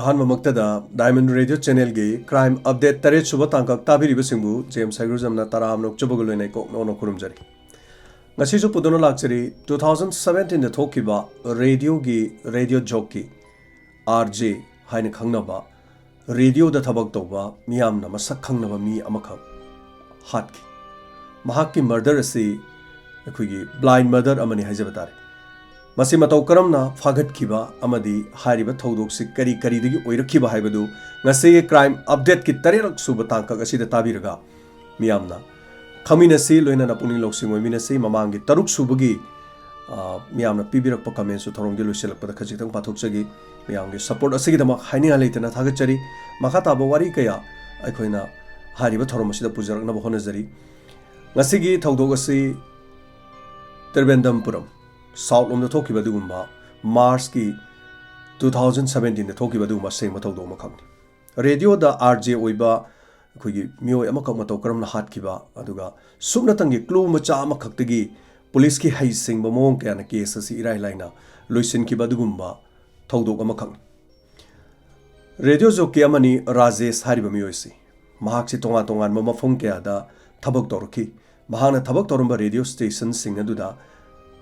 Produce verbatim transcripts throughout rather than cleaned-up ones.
ꯑꯍꯥꯟꯕꯃꯛꯇꯗ Diamond Radio Channelꯒꯤ Crime Update ꯇꯔꯦꯠ ꯁꯨꯕ ꯇꯥꯡꯀꯛ ꯇꯥꯕꯤꯔꯤꯕꯁꯤꯡꯕꯨ ꯖꯦꯝꯁ ꯍꯩꯒ꯭ꯔꯨꯖꯝꯅ ꯇꯔꯥꯝꯅ ꯑꯣꯛꯆꯕꯒ ꯂꯣꯏꯅꯅ ꯀꯣꯛꯅ ꯈꯨꯔꯨꯝꯖꯔꯤ꯫ ꯉꯁꯤꯁꯨ ꯄꯨꯗꯨꯅ ꯂꯥꯛꯆꯔꯤ two thousand seventeenꯗ ꯊꯣꯛꯈꯤꯕ radioꯒꯤ radio jockey, RJ ꯍꯥꯏꯅ ꯈꯪꯅꯕ, radioꯗ ꯊꯕꯛ ꯇꯧꯕ ꯃꯤꯌꯥꯝꯅ ꯃꯁꯛ ꯈꯪꯅꯕ ꯃꯤ ꯑꯃꯈꯛ ꯍꯥꯠꯈꯤ꯫ ꯃꯍꯥꯛꯀꯤ murder ꯑꯁꯤ ꯑꯩꯈꯣꯏꯒꯤ blind murder ꯑꯃꯅꯤ ꯍꯥꯏꯖꯕ ꯇꯥꯔꯦ꯫ ꯃꯁꯤ ꯃꯇꯧ ꯀꯔꯝꯅ ꯐꯥꯒꯠꯈꯤꯕ ꯑꯃꯗꯤ ꯍꯥꯏꯔꯤꯕ ꯊꯧꯗꯣꯛꯁꯤ ꯀꯔꯤ ꯀꯔꯤꯗꯒꯤ ꯑꯣꯏꯔꯛꯈꯤꯕ ꯍꯥꯏꯕꯗꯨ ꯉꯁꯤꯒꯤ Crime Updateꯀꯤ ꯇꯔꯦꯠꯔꯛ ꯁꯨꯕ ꯇꯥꯡꯀꯛ ꯑꯁꯤꯗ ꯇꯥꯕꯤꯔꯒ ꯃꯤꯌꯥꯝꯅ ꯈꯪꯃꯤꯟꯅꯁꯤ, ꯂꯣꯏꯅꯅ ꯄꯨꯛꯅꯤꯡ ꯂꯧꯁꯤꯡ ꯑꯣꯏꯃꯤꯟꯅꯁꯤ꯫ ꯃꯃꯥꯡꯒꯤ ꯇꯔꯨꯛ ꯁꯨꯕꯒꯤ, ꯑ, ꯃꯤꯌꯥꯝꯅ ꯄꯤꯕꯤꯔꯛꯄ commentꯁꯨ ꯊꯧꯔꯝꯒꯤ ꯂꯣꯏꯁꯤꯜꯂꯛꯄꯗ ꯈꯖꯤꯛꯇꯪ ꯄꯥꯊꯣꯛꯆꯒꯦ꯫ ꯃꯌꯥꯝꯒꯤ support ꯑꯁꯤꯒꯤꯗꯃꯛ ꯍꯥꯏꯅꯤꯡꯉꯥꯏ ꯂꯩꯇꯅ ꯊꯥꯒꯠꯆꯔꯤ꯫ ꯃꯈꯥ ꯇꯥꯕ ꯋꯥꯔꯤ ꯀꯌꯥ ꯑꯩꯈꯣꯏꯅ ꯍꯥꯏꯔꯤꯕ ꯊꯧꯔꯝ ꯑꯁꯤꯗ ꯄꯨꯖꯔꯛꯅꯕ ꯍꯣꯠꯅꯖꯔꯤ꯫ ꯉꯁꯤꯒꯤ ꯊꯧꯗꯣꯛ ꯑꯁꯤ ꯇ꯭ꯔꯤꯕꯦꯟꯗꯝꯄꯨꯔꯝ, South ꯂꯣꯝꯗ ꯊꯣꯛꯈꯤꯕ ꯑꯗꯨꯒꯨꯝꯕ, Marchꯀꯤ two thousand seventeenꯗ ꯊꯣꯛꯈꯤꯕ ꯑꯗꯨꯒꯨꯝꯕ ꯑꯁꯦꯡꯕ ꯊꯧꯗꯣꯛ ꯑꯃꯈꯛꯅꯤ꯫ Radioꯗ RJ ꯑꯣꯏꯕ ꯑꯩꯈꯣꯏꯒꯤ ꯃꯤꯑꯣꯏ ꯑꯃꯈꯛ ꯃꯇꯧ ꯀꯔꯝꯅ ꯍꯥꯠꯈꯤꯕ, ꯑꯗꯨꯒ ꯁꯨꯞꯅꯇꯪꯒꯤ clue ꯃꯆꯥ ꯑꯃꯈꯛꯇꯒꯤ policeꯀꯤ ꯍꯩꯁꯤꯡꯕ ꯃꯑꯣꯡ ꯀꯌꯥꯅ case ꯑꯁꯤ ꯏꯔꯥꯏ ꯂꯥꯏꯅ ꯂꯣꯏꯁꯤꯟꯈꯤꯕ ꯑꯗꯨꯒꯨꯝꯕ ꯊꯧꯗꯣꯛ ꯑꯃꯈꯛꯅꯤ꯫ Radio jockey ꯑꯃꯅꯤ ꯔꯥꯖꯦꯁ ꯍꯥꯏꯔꯤꯕ ꯃꯤꯑꯣꯏꯁꯤ꯫ ꯃꯍꯥꯛꯁꯤ ꯇꯣꯉꯥꯟ ꯇꯣꯉꯥꯟꯕ ꯃꯐꯝ ꯀꯌꯥꯗ ꯊꯕꯛ ꯇꯧꯔꯛꯈꯤ꯫ ꯃꯍꯥꯛꯅ ꯊꯕꯛ ꯇꯧꯔꯝꯕ radio stationꯁꯤꯡ ꯑꯗꯨꯗ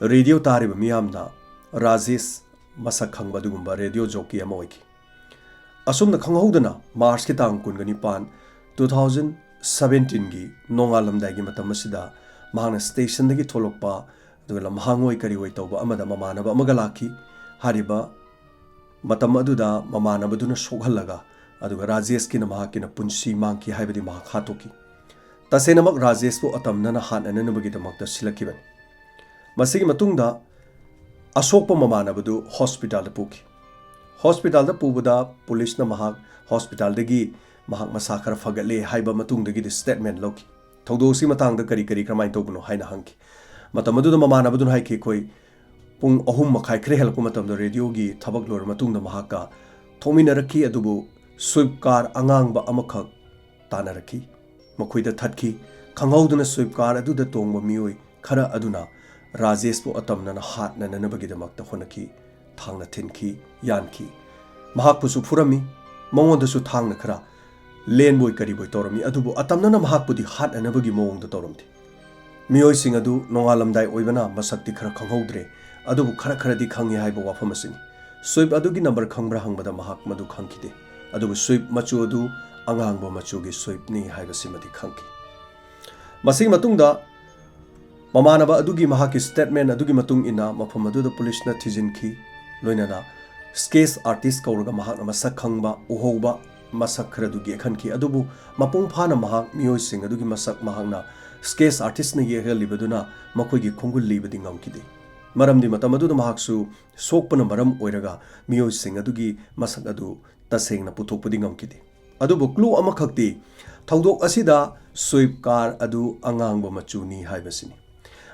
radio ꯇꯥꯔꯤꯕ ꯃꯤꯌꯥꯝꯅ ꯔꯥꯖꯦꯁ ꯃꯁꯛ ꯈꯪꯕ ꯑꯗꯨꯒꯨꯝꯕ radio jockey ꯑꯃ ꯑꯣꯏꯈꯤ꯫ ꯑꯁꯨꯝꯅ ꯈꯪꯍꯧꯗꯅ Marchꯀꯤ ꯇꯥꯡ ꯀꯨꯟꯒ ꯅꯤꯄꯥꯟ, two thousand seventeenꯒꯤ ꯅꯣꯡꯉꯥꯜꯂꯝꯗꯥꯏꯒꯤ ꯃꯇꯝ ꯑꯁꯤꯗ ꯃꯍꯥꯛꯅ stationꯗꯒꯤ ꯊꯣꯛꯂꯛꯄ, ꯑꯗꯨꯒ ꯂꯝꯍꯥꯡꯑꯣꯏ ꯀꯔꯤ ꯑꯣꯏ ꯇꯧꯕ ꯑꯃꯗ ꯃꯃꯥꯟꯅꯕ ꯑꯃꯒ ꯂꯥꯛꯈꯤ꯫ ꯍꯥꯏꯔꯤꯕ ꯃꯇꯝ ꯑꯗꯨꯗ ꯃꯃꯥꯟꯅꯕꯗꯨꯅ ꯁꯣꯛꯍꯜꯂꯒ, ꯑꯗꯨꯒ ꯔꯥꯖꯦꯁꯀꯤꯅ ꯃꯍꯥꯛꯀꯤꯅ ꯄꯨꯟꯁꯤ ꯃꯥꯡꯈꯤ, ꯍꯥꯏꯕꯗꯤ ꯃꯍꯥꯛ ꯍꯥꯠꯇꯣꯛꯈꯤ꯫ ꯇꯁꯦꯡꯅꯃꯛ ꯔꯥꯖꯦꯁꯄꯨ ꯑꯇꯝꯅꯅ ꯍꯥꯠꯅꯅꯕꯒꯤꯗꯃꯛꯇ ꯁꯤꯜꯂꯛꯈꯤꯕꯅꯤ꯫ ꯃꯁꯤꯒꯤ ꯃꯇꯨꯡꯗ ꯑꯁꯣꯛꯄ ꯃꯃꯥꯟꯅꯕꯗꯨ hospitalꯗ ꯄꯨꯈꯤ꯫ Hospitalꯗ ꯄꯨꯕꯗ policeꯅ ꯃꯍꯥꯛ hospitalꯗꯒꯤ ꯃꯍꯥꯛ ꯃꯁꯥ ꯈꯔ ꯐꯒꯠꯂꯦ ꯍꯥꯏꯕ ꯃꯇꯨꯡꯗꯒꯤꯗꯤ statement ꯂꯧꯈꯤ꯫ ꯊꯧꯗꯣꯛ ꯑꯁꯤꯒꯤ ꯃꯇꯥꯡꯗ ꯀꯔꯤ ꯀꯔꯤ ꯀꯔꯝꯍꯥꯏꯅ ꯇꯧꯕꯅꯣ ꯍꯥꯏꯅ ꯍꯪꯈꯤ꯫ ꯃꯇꯝ ꯑꯗꯨꯗ ꯃꯃꯥꯟꯅꯕꯗꯨꯅ ꯍꯥꯏꯈꯤ, ꯑꯩꯈꯣꯏ ꯄꯨꯡ ꯑꯍꯨꯝ ꯃꯈꯥꯏ ꯈꯔ ꯍꯦꯜꯂꯛꯄ ꯃꯇꯝꯗ radioꯒꯤ ꯊꯕꯛ ꯂꯣꯏꯔ ꯃꯇꯨꯡꯗ ꯃꯍꯥꯛꯀ ꯊꯣꯛꯃꯤꯟꯅꯔꯛꯈꯤ, ꯑꯗꯨꯕꯨ Swift car ꯑꯉꯥꯡꯕ ꯑꯃꯈꯛ ꯇꯥꯟꯅꯔꯛꯈꯤ꯫ ꯃꯈꯣꯏꯗ ꯊꯠꯈꯤ꯫ ꯈꯪꯍꯧꯗꯅ Swift car ꯑꯗꯨꯗ ꯇꯣꯡꯕ ꯃꯤꯑꯣꯏ ꯈꯔ ꯑꯗꯨꯅ ꯔꯥꯖꯦꯁꯄꯨ ꯑꯇꯝꯅꯅ ꯍꯥꯠꯅꯅꯕꯒꯤꯗꯃꯛꯇ ꯍꯣꯠꯅꯈꯤ, ꯊꯥꯡꯅ ꯊꯤꯟꯈꯤ, ꯌꯥꯟꯈꯤ꯫ ꯃꯍꯥꯛꯄꯨꯁꯨ ꯐꯨꯔꯝꯃꯤ, ꯃꯉꯣꯟꯗꯁꯨ ꯊꯥꯡꯅ ꯈꯔ ꯂꯦꯟꯕꯣꯏ ꯀꯔꯤꯕꯣꯏ ꯇꯧꯔꯝꯃꯤ, ꯑꯗꯨꯕꯨ ꯑꯇꯝꯅꯅ ꯃꯍꯥꯛꯄꯨꯗꯤ ꯍꯥꯠꯅꯅꯕꯒꯤ ꯃꯑꯣꯡꯗ ꯇꯧꯔꯝꯗꯦ꯫ ꯃꯤꯑꯣꯏꯁꯤꯡ ꯑꯗꯨ ꯅꯣꯡꯉꯥꯜꯂꯝꯗꯥꯏ ꯑꯣꯏꯕꯅ ꯃꯁꯛꯇꯤ ꯈꯔ ꯈꯪꯍꯧꯗ꯭ꯔꯦ, ꯑꯗꯨꯕꯨ ꯈꯔ ꯈꯔꯗꯤ ꯈꯪꯉꯤ ꯍꯥꯏꯕ ꯋꯥꯐꯝ ꯑꯁꯤꯅꯤ꯫ ꯁ꯭ꯋꯤꯞ ꯑꯗꯨꯒꯤ ꯅꯝꯕꯔ ꯈꯪꯕ꯭ꯔꯥ ꯍꯪꯕꯗ ꯃꯍꯥꯛ ꯃꯗꯨ ꯈꯪꯈꯤꯗꯦ, ꯑꯗꯨꯕꯨ ꯁ꯭ꯋꯤꯞ ꯃꯆꯨ ꯑꯗꯨ ꯑꯉꯥꯡꯕ ꯃꯆꯨꯒꯤ ꯁ꯭ꯋꯤꯞꯅꯤ ꯍꯥꯏꯕꯁꯤꯃꯗꯤ ꯈꯪꯈꯤ꯫ ꯃꯁꯤꯒꯤ ꯃꯇꯨꯡꯗ ꯃꯃꯥꯟꯅꯕ ꯑꯗꯨꯒꯤ ꯃꯍꯥꯛꯀꯤ ꯁ꯭ꯇꯦꯠꯃꯦꯟ ꯑꯗꯨꯒꯤ ꯃꯇꯨꯡ ꯏꯟꯅ ꯃꯐꯝ ꯑꯗꯨꯗ ꯄꯨꯂꯤꯁꯅ ꯊꯤꯖꯤꯟꯈꯤ, ꯂꯣꯏꯅꯅ ꯁ꯭ꯀꯦꯆ ꯑꯥꯔꯇꯤꯁ ꯀꯧꯔꯒ ꯃꯍꯥꯛꯅ ꯃꯁꯛ ꯈꯪꯕ, ꯎꯍꯧꯕ ꯃꯁꯛ ꯈꯔꯗꯨ ꯌꯦꯛꯍꯟꯈꯤ꯫ ꯑꯗꯨꯕꯨ ꯃꯄꯨꯡ ꯐꯥꯅ ꯃꯍꯥꯛ ꯃꯤꯑꯣꯏꯁꯤꯡ ꯑꯗꯨꯒꯤ ꯃꯁꯛ ꯃꯍꯥꯛꯅ ꯁ꯭ꯀꯦꯆ ꯑꯥꯔꯇꯤꯁꯅ ꯌꯦꯛꯍꯜꯂꯤꯕꯗꯨꯅ ꯃꯈꯣꯏꯒꯤ ꯈꯣꯡꯒꯨꯜ ꯂꯤꯕꯗꯤ ꯉꯝꯈꯤꯗꯦ, ꯃꯔꯝꯗꯤ ꯃꯇꯝ ꯑꯗꯨꯗ ꯃꯍꯥꯛꯁꯨ ꯁꯣꯛꯄꯅ ꯃꯔꯝ ꯑꯣꯏꯔꯒ ꯃꯤꯑꯣꯏꯁꯤꯡ ꯑꯗꯨꯒꯤ ꯃꯁꯛ ꯑꯗꯨ ꯇꯁꯦꯡꯅ ꯄꯨꯊꯣꯛꯄꯗꯤ ꯉꯝꯈꯤꯗꯦ꯫ ꯑꯗꯨꯕꯨ ꯀ꯭ꯂꯨ ꯑꯃꯈꯛꯇꯤ, ꯊꯧꯗꯣꯛ ꯑꯁꯤꯗ ꯁ꯭ꯋꯤꯞ ꯀꯥꯔ ꯑꯗꯨ ꯑꯉꯥꯡꯕ ꯃꯆꯨꯅꯤ ꯍꯥꯏꯕꯁꯤꯅꯤ꯫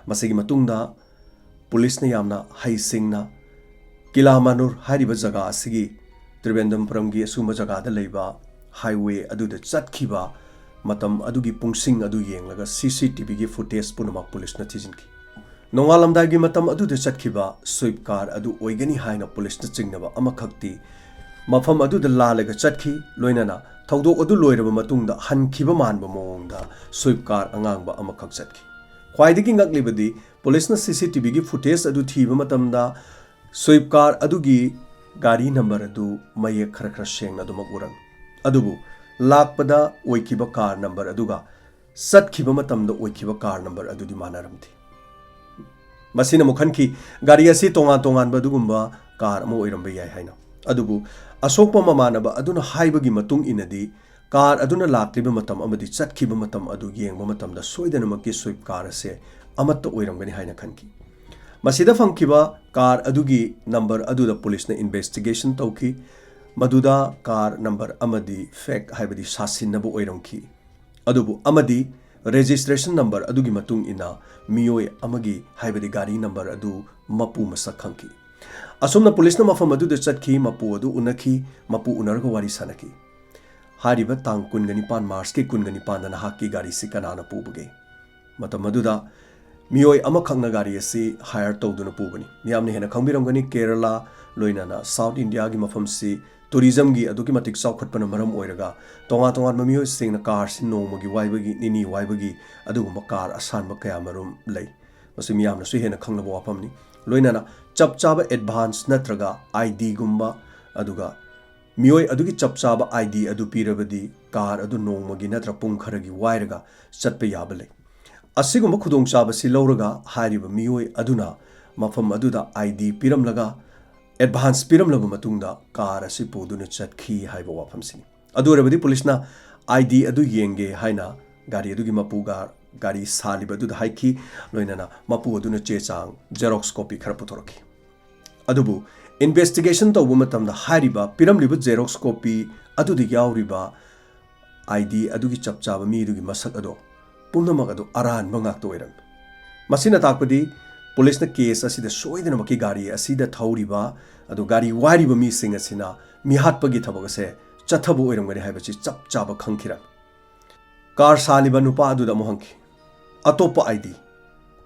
ꯃꯁꯤꯒꯤ ꯃꯇꯨꯡꯗ ꯄꯨꯂꯤꯁꯅ ꯌꯥꯝꯅ ꯍꯩꯁꯤꯡꯅ ꯀꯤꯂꯥ ꯃꯅꯨꯔ ꯍꯥꯏꯔꯤꯕ ꯖꯒꯥ ꯑꯁꯤꯒꯤ ꯇ꯭ꯔꯤꯕꯦꯟꯗꯝꯄꯨꯔꯝꯒꯤ ꯑꯁꯤꯒꯨꯝꯕ ꯖꯒꯥꯗ ꯂꯩꯕ ꯍꯥꯏꯋꯦ ꯑꯗꯨꯗ ꯆꯠꯈꯤꯕ ꯃꯇꯝ ꯑꯗꯨꯒꯤ ꯄꯨꯡꯁꯤꯡ ꯑꯗꯨ ꯌꯦꯡꯂꯒ ꯁꯤ ꯁꯤ ꯇꯤ ꯚꯤꯒꯤ ꯐꯨꯇꯦꯖ ꯄꯨꯝꯅꯃꯛ ꯄꯨꯂꯤꯁꯅ ꯊꯤꯖꯤꯟꯈꯤ꯫ ꯅꯣꯡꯉꯥꯜꯂꯝꯗꯥꯏꯒꯤ ꯃꯇꯝ ꯑꯗꯨꯗ ꯆꯠꯈꯤꯕ ꯁ꯭ꯋꯤꯞ ꯀꯥꯔ ꯑꯗꯨ ꯑꯣꯏꯒꯅꯤ ꯍꯥꯏꯅ ꯄꯨꯂꯤꯁꯅ ꯆꯤꯡꯅꯕ ꯑꯃꯈꯛꯇꯤ ꯃꯐꯝ ꯑꯗꯨꯗ ꯂꯥꯜꯂꯒ ꯆꯠꯈꯤ, ꯂꯣꯏꯅꯅ ꯊꯧꯗꯣꯛ ꯑꯗꯨ ꯂꯣꯏꯔꯕ ꯃꯇꯨꯡꯗ ꯍꯟꯈꯤꯕ ꯃꯥꯟꯕ ꯃꯑꯣꯡꯗ ꯁ꯭ꯋꯤꯞ ꯀꯥꯔ ꯑꯉꯥꯡꯕ ꯑꯃꯈꯛ ꯆꯠꯈꯤ꯫ ꯈ꯭ꯋꯥꯏꯗꯒꯤ ꯉꯛꯂꯤꯕꯗꯤ, ꯄꯨꯂꯤꯁꯅ ꯁꯤ ꯁꯤ ꯇꯤ ꯚꯤꯒꯤ ꯐꯨꯇꯦꯖ ꯑꯗꯨ ꯊꯤꯕ ꯃꯇꯝꯗ ꯁ꯭ꯋꯤꯞ ꯀꯥꯔ ꯑꯗꯨꯒꯤ ꯒꯥꯔꯤ ꯅꯝꯕꯔ ꯑꯗꯨ ꯃꯌꯦꯛ ꯈꯔ ꯈꯔ ꯁꯦꯡꯅ ꯑꯗꯨꯃꯛ ꯎꯔꯝꯃꯤ, ꯑꯗꯨꯕꯨ ꯂꯥꯛꯄꯗ ꯑꯣꯏꯈꯤꯕ ꯀꯥꯔ ꯅꯝꯕꯔ ꯑꯗꯨꯒ ꯆꯠꯈꯤꯕ ꯃꯇꯝꯗ ꯑꯣꯏꯈꯤꯕ ꯀꯥꯔ ꯅꯝꯕꯔ ꯑꯗꯨꯗꯤ ꯃꯥꯟꯅꯔꯝꯗꯦ꯫ ꯃꯁꯤꯅ ꯑꯃꯨꯛ ꯈꯟꯈꯤ, ꯒꯥꯔꯤ ꯑꯁꯤ ꯇꯣꯉꯥꯟ ꯇꯣꯉꯥꯟꯕ ꯑꯗꯨꯒꯨꯝꯕ ꯀꯥꯔ ꯑꯃ ꯑꯣꯏꯔꯝꯕ ꯌꯥꯏ ꯍꯥꯏꯅ꯫ ꯑꯗꯨꯕꯨ ꯑꯁꯣꯛꯄ ꯃꯃꯥꯟꯅꯕ ꯑꯗꯨꯅ ꯍꯥꯏꯕꯒꯤ ꯃꯇꯨꯡ ꯏꯟꯅꯗꯤ, ꯀꯥꯔ ꯑꯗꯨꯅ ꯂꯥꯛꯂꯤꯕ ꯃꯇꯝ ꯑꯃꯗꯤ ꯆꯠꯈꯤꯕ ꯃꯇꯝ ꯑꯗꯨ ꯌꯦꯡꯕ ꯃꯇꯝꯗ ꯁꯣꯏꯗꯅꯃꯛꯀꯤ ꯁ꯭ꯋꯤꯞ ꯀꯥꯔ ꯑꯁꯦ ꯑꯃꯠꯇ ꯑꯣꯏꯔꯝꯒꯅꯤ ꯍꯥꯏꯅ ꯈꯟꯈꯤ꯫ ꯃꯁꯤꯗ ꯐꯪꯈꯤꯕ ꯀꯥꯔ ꯑꯗꯨꯒꯤ ꯅꯝꯕꯔ ꯑꯗꯨꯗ ꯄꯨꯂꯤꯁꯅ ꯏꯟꯚꯦꯁꯇꯤꯒꯦꯁꯟ ꯇꯧꯈꯤ꯫ ꯃꯗꯨꯗ ꯀꯥꯔ ꯅꯝꯕꯔ ꯑꯃꯗꯤ ꯐꯦꯛ, ꯍꯥꯏꯕꯗꯤ ꯁꯥꯁꯤꯟꯅꯕ ꯑꯣꯏꯔꯝꯈꯤ꯫ ꯑꯗꯨꯕꯨ ꯑꯃꯗꯤ ꯔꯦꯖꯤꯁꯇ꯭ꯔꯦꯁꯟ ꯅꯝꯕꯔ ꯑꯗꯨꯒꯤ ꯃꯇꯨꯡ ꯏꯟꯅ ꯃꯤꯑꯣꯏ ꯑꯃꯒꯤ, ꯍꯥꯏꯕꯗꯤ ꯒꯥꯔꯤ ꯅꯝꯕꯔ ꯑꯗꯨ, ꯃꯄꯨ ꯃꯁꯛ ꯈꯪꯈꯤ꯫ ꯑꯁꯨꯝꯅ ꯄꯨꯂꯤꯁꯅ ꯃꯐꯝ ꯑꯗꯨꯗ ꯆꯠꯈꯤ, ꯃꯄꯨ ꯑꯗꯨ ꯎꯅꯈꯤ, ꯃꯄꯨ ꯎꯅꯔꯒ ꯋꯥꯔꯤ ꯁꯥꯅꯈꯤ꯫ ꯍꯥꯏꯔꯤꯕ ꯇꯥꯡ ꯀꯨꯟꯒ ꯅꯤꯄꯥꯟ, ꯃꯥꯔꯆꯀꯤ ꯀꯨꯟꯒ ꯅꯤꯄꯥꯟꯗ ꯅꯍꯥꯛꯀꯤ ꯒꯥꯔꯤꯁꯤ ꯀꯅꯥꯅ ꯄꯨꯕꯒꯦ? ꯃꯇꯝ ꯑꯗꯨꯗ ꯃꯤꯑꯣꯏ ꯑꯃꯈꯛꯅ ꯒꯥꯔꯤ ꯑꯁꯤ hire ꯇꯧꯗꯨꯅ ꯄꯨꯕꯅꯤ꯫ ꯃꯤꯌꯥꯝꯅ ꯍꯦꯟꯅ ꯈꯪꯕꯤꯔꯝꯒꯅꯤ, ꯀꯦꯔꯂꯥ, ꯂꯣꯏꯅꯅ South Indiaꯒꯤ ꯃꯐꯝꯁꯤ tourismꯒꯤ ꯑꯗꯨꯛꯀꯤ ꯃꯇꯤꯛ ꯆꯥꯎꯈꯠꯄꯅ ꯃꯔꯝ ꯑꯣꯏꯔꯒ, ꯇꯣꯉꯥꯟ ꯇꯣꯉꯥꯟꯕ ꯃꯤꯑꯣꯏꯁꯤꯡꯅ ꯀꯥꯔꯁꯤ ꯅꯣꯡꯃꯒꯤ ꯋꯥꯏꯕꯒꯤ, ꯅꯤꯅꯤ ꯋꯥꯏꯕꯒꯤ, ꯑꯗꯨꯒꯨꯝꯕ ꯀꯥꯔ ꯑꯁꯥꯟꯕ ꯀꯌꯥ ꯃꯔꯨꯝ ꯂꯩ꯫ ꯃꯁꯤ ꯃꯤꯌꯥꯝꯅꯁꯨ ꯍꯦꯟꯅ ꯈꯪꯂꯕ ꯋꯥꯐꯝꯅꯤ꯫ ꯂꯣꯏꯅꯅ ꯆꯞ ꯆꯥꯕ advance ꯅꯠꯇ꯭ꯔꯒ IDꯒꯨꯝꯕ, ꯑꯗꯨꯒ ꯃꯤꯑꯣꯏ ꯑꯗꯨꯒꯤ ꯆꯞ ꯆꯥꯕ ID ꯑꯗꯨ ꯄꯤꯔꯕꯗꯤ ꯀꯥꯔ ꯑꯗꯨ ꯅꯣꯡꯃꯒꯤ ꯅꯠꯇ꯭ꯔ ꯄꯨꯡ ꯈꯔꯒꯤ ꯋꯥꯏꯔꯒ ꯆꯠꯄ ꯌꯥꯕ ꯂꯩ꯫ ꯑꯁꯤꯒꯨꯝꯕ ꯈꯨꯗꯣꯡꯆꯥꯕꯁꯤ ꯂꯧꯔꯒ ꯍꯥꯏꯔꯤꯕ ꯃꯤꯑꯣꯏ ꯑꯗꯨꯅ ꯃꯐꯝ ꯑꯗꯨꯗ ID ꯄꯤꯔꯝꯂꯒ advance ꯄꯤꯔꯝꯂꯕ ꯃꯇꯨꯡꯗ ꯀꯥꯔ ꯑꯁꯤ ꯄꯨꯗꯨꯅ ꯆꯠꯈꯤ ꯍꯥꯏꯕ ꯋꯥꯐꯝꯁꯤꯅꯤ꯫ ꯑꯗꯨ ꯑꯣꯏꯔꯕꯗꯤ ꯄꯨꯂꯤꯁꯅ ID ꯑꯗꯨ ꯌꯦꯡꯒꯦ ꯍꯥꯏꯅ ꯒꯥꯔꯤ ꯑꯗꯨꯒꯤ ꯃꯄꯨꯒ ꯒꯥꯔꯤ ꯁꯥꯜꯂꯤꯕ ꯑꯗꯨꯗ ꯍꯥꯏꯈꯤ, ꯂꯣꯏꯅꯅ ꯃꯄꯨ ꯑꯗꯨꯅ ꯆꯦ ꯆꯥꯡ xerox copy ꯈꯔ ꯄꯨꯊꯣꯔꯛꯈꯤ꯫ ꯑꯗꯨꯕꯨ investigation ꯇꯧꯕ ꯃꯇꯝꯗ ꯍꯥꯏꯔꯤꯕ ꯄꯤꯔꯝꯂꯤꯕ xerox copy ꯑꯗꯨꯗ ꯌꯥꯎꯔꯤꯕ ID ꯑꯗꯨꯒꯤ ꯆꯞ ꯆꯥꯕ ꯃꯤꯗꯨꯒꯤ ꯃꯁꯛ ꯑꯗꯣ ꯄꯨꯝꯅꯃꯛ ꯑꯗꯨ ꯑꯔꯥꯟꯕ ꯉꯥꯛꯇ ꯑꯣꯏꯔꯝꯃꯤ꯫ ꯃꯁꯤꯅ ꯇꯥꯛꯄꯗꯤ ꯄꯨꯂꯤꯁꯅ case ꯑꯁꯤꯗ ꯁꯣꯏꯗꯅꯃꯛꯀꯤ ꯒꯥꯔꯤ ꯑꯁꯤꯗ ꯊꯧꯔꯤꯕ, ꯑꯗꯨ ꯒꯥꯔꯤ ꯋꯥꯏꯔꯤꯕ ꯃꯤꯁꯤꯡ ꯑꯁꯤꯅ ꯃꯤꯍꯥꯠꯄꯒꯤ ꯊꯕꯛ ꯑꯁꯦ ꯆꯠꯊꯕ ꯑꯣꯏꯔꯝꯒꯅꯤ ꯍꯥꯏꯕꯁꯤ ꯆꯞ ꯆꯥꯕ ꯈꯪꯈꯤꯔꯝꯃꯤ꯫ ꯀꯥꯔ ꯁꯥꯜꯂꯤꯕ ꯅꯨꯄꯥ ꯑꯗꯨꯗ ꯑꯃꯨꯛ ꯍꯪꯈꯤ, "ꯑꯇꯣꯞꯄ ID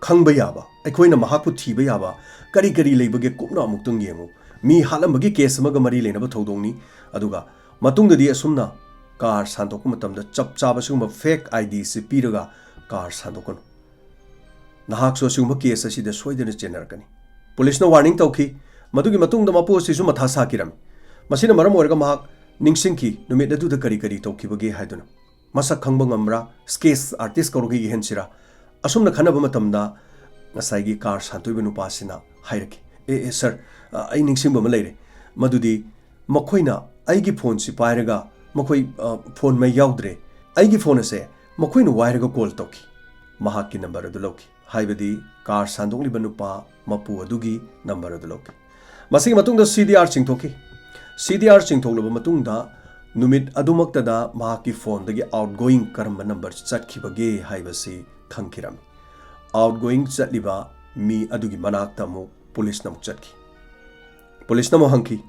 ꯈꯪꯕ ꯌꯥꯕ, ꯑꯩꯈꯣꯏꯅ ꯃꯍꯥꯛꯄꯨ ꯊꯤꯕ ꯌꯥꯕ ꯀꯔꯤ ꯀꯔꯤ ꯂꯩꯕꯒꯦ? ꯀꯨꯞꯅ ꯑꯃꯨꯛꯇꯪ ꯌꯦꯡꯉꯨ꯫ ꯃꯤ ꯍꯥꯠꯂꯝꯕꯒꯤ case ꯑꯃꯒ ꯃꯔꯤ ꯂꯩꯅꯕ ꯊꯧꯗꯣꯛꯅꯤ꯫ ꯑꯗꯨꯒ ꯃꯇꯨꯡꯗꯗꯤ ꯑꯁꯨꯝꯅ ꯀꯥꯔ ꯁꯥꯟꯗꯣꯛꯄ ꯃꯇꯝꯗ ꯆꯞ ꯆꯥꯕ ꯁꯤꯒꯨꯝꯕ fake IDꯁꯤ ꯄꯤꯔꯒ ꯀꯥꯔ ꯁꯥꯟꯗꯣꯛꯀꯅꯨ꯫ ꯅꯍꯥꯛꯁꯨ ꯑꯁꯤꯒꯨꯝꯕ case ꯑꯁꯤꯗ ꯁꯣꯏꯗꯅ ꯆꯦꯟꯅꯔꯛꯀꯅꯤ꯫" ꯄꯨꯂꯤꯁꯅ warning ꯇꯧꯈꯤ꯫ ꯃꯗꯨꯒꯤ ꯃꯇꯨꯡꯗ ꯃꯄꯨ ꯑꯁꯤꯁꯨ ꯃꯊꯥ ꯁꯥꯈꯤꯔꯝꯃꯤ꯫ ꯃꯁꯤꯅ ꯃꯔꯝ ꯑꯣꯏꯔꯒ ꯃꯍꯥꯛ ꯅꯤꯡꯁꯤꯡꯈꯤ ꯅꯨꯃꯤꯠ ꯑꯗꯨꯗ ꯀꯔꯤ ꯀꯔꯤ ꯇꯧꯈꯤꯕꯒꯦ ꯍꯥꯏꯗꯨꯅ꯫ ꯃꯁꯛ ꯈꯪꯕ ꯉꯝꯕ꯭ꯔꯥ? Sketch artist ꯀꯧꯔꯒ ꯌꯦꯛꯍꯟꯁꯤꯔꯥ? ꯑꯁꯨꯝꯅ ꯈꯟꯅꯕ ꯃꯇꯝꯗ ꯉꯁꯥꯏꯒꯤ ꯀꯥꯔ ꯁꯥꯟꯇꯣꯛꯏꯕ ꯅꯨꯄꯥꯁꯤꯅ ꯍꯥꯏꯔꯛꯈꯤ, "ꯑꯦ, ꯑꯦ, sir, ꯑ, ꯑꯩ ꯅꯤꯡꯁꯤꯡꯕ ꯑꯃ ꯂꯩꯔꯦ꯫ ꯃꯗꯨꯗꯤ ꯃꯈꯣꯏꯅ ꯑꯩꯒꯤ phoneꯁꯤ ꯄꯥꯏꯔꯒ ꯃꯈꯣꯏ, ꯑ, phone ꯃꯩ ꯌꯥꯎꯗ꯭ꯔꯦ꯫ ꯑꯩꯒꯤ phone ꯑꯁꯦ ꯃꯈꯣꯏꯅ ꯋꯥꯏꯔꯒ call ꯇꯧꯈꯤ꯫ ꯃꯍꯥꯛꯀꯤ number ꯑꯗꯨ ꯂꯧꯈꯤ꯫ ꯍꯥꯏꯕꯗꯤ ꯀꯥꯔ ꯁꯥꯟꯗꯣꯛꯂꯤꯕ ꯅꯨꯄꯥ ꯃꯄꯨ ꯑꯗꯨꯒꯤ number ꯑꯗꯨ ꯂꯧꯈꯤ꯫ ꯃꯁꯤꯒꯤ ꯃꯇꯨꯡꯗ CDR ꯆꯤꯡꯊꯣꯛꯈꯤ꯫ CDR ꯆꯤꯡꯊꯣꯛꯂꯕ ꯃꯇꯨꯡꯗ ꯅꯨꯃꯤꯠ ꯑꯗꯨꯃꯛꯇꯗ ꯃꯍꯥꯛꯀꯤ phoneꯗꯒꯤ outgoing ꯀꯔꯝꯕ number ꯆꯠꯈꯤꯕꯒꯦ ꯍꯥꯏꯕꯁꯤ ꯈꯪꯈꯤꯔꯝꯃꯤ꯫ Outgoing ꯆꯠꯂꯤꯕ ꯃꯤ ꯑꯗꯨꯒꯤ ꯃꯅꯥꯛꯇ ꯑꯃꯨꯛ ꯄꯨꯂꯤꯁꯅ ꯑꯃꯨꯛ ꯆꯠꯈꯤ꯫ ꯄꯨꯂꯤꯁꯅ ꯑꯃꯨꯛ ꯍꯪꯈꯤ,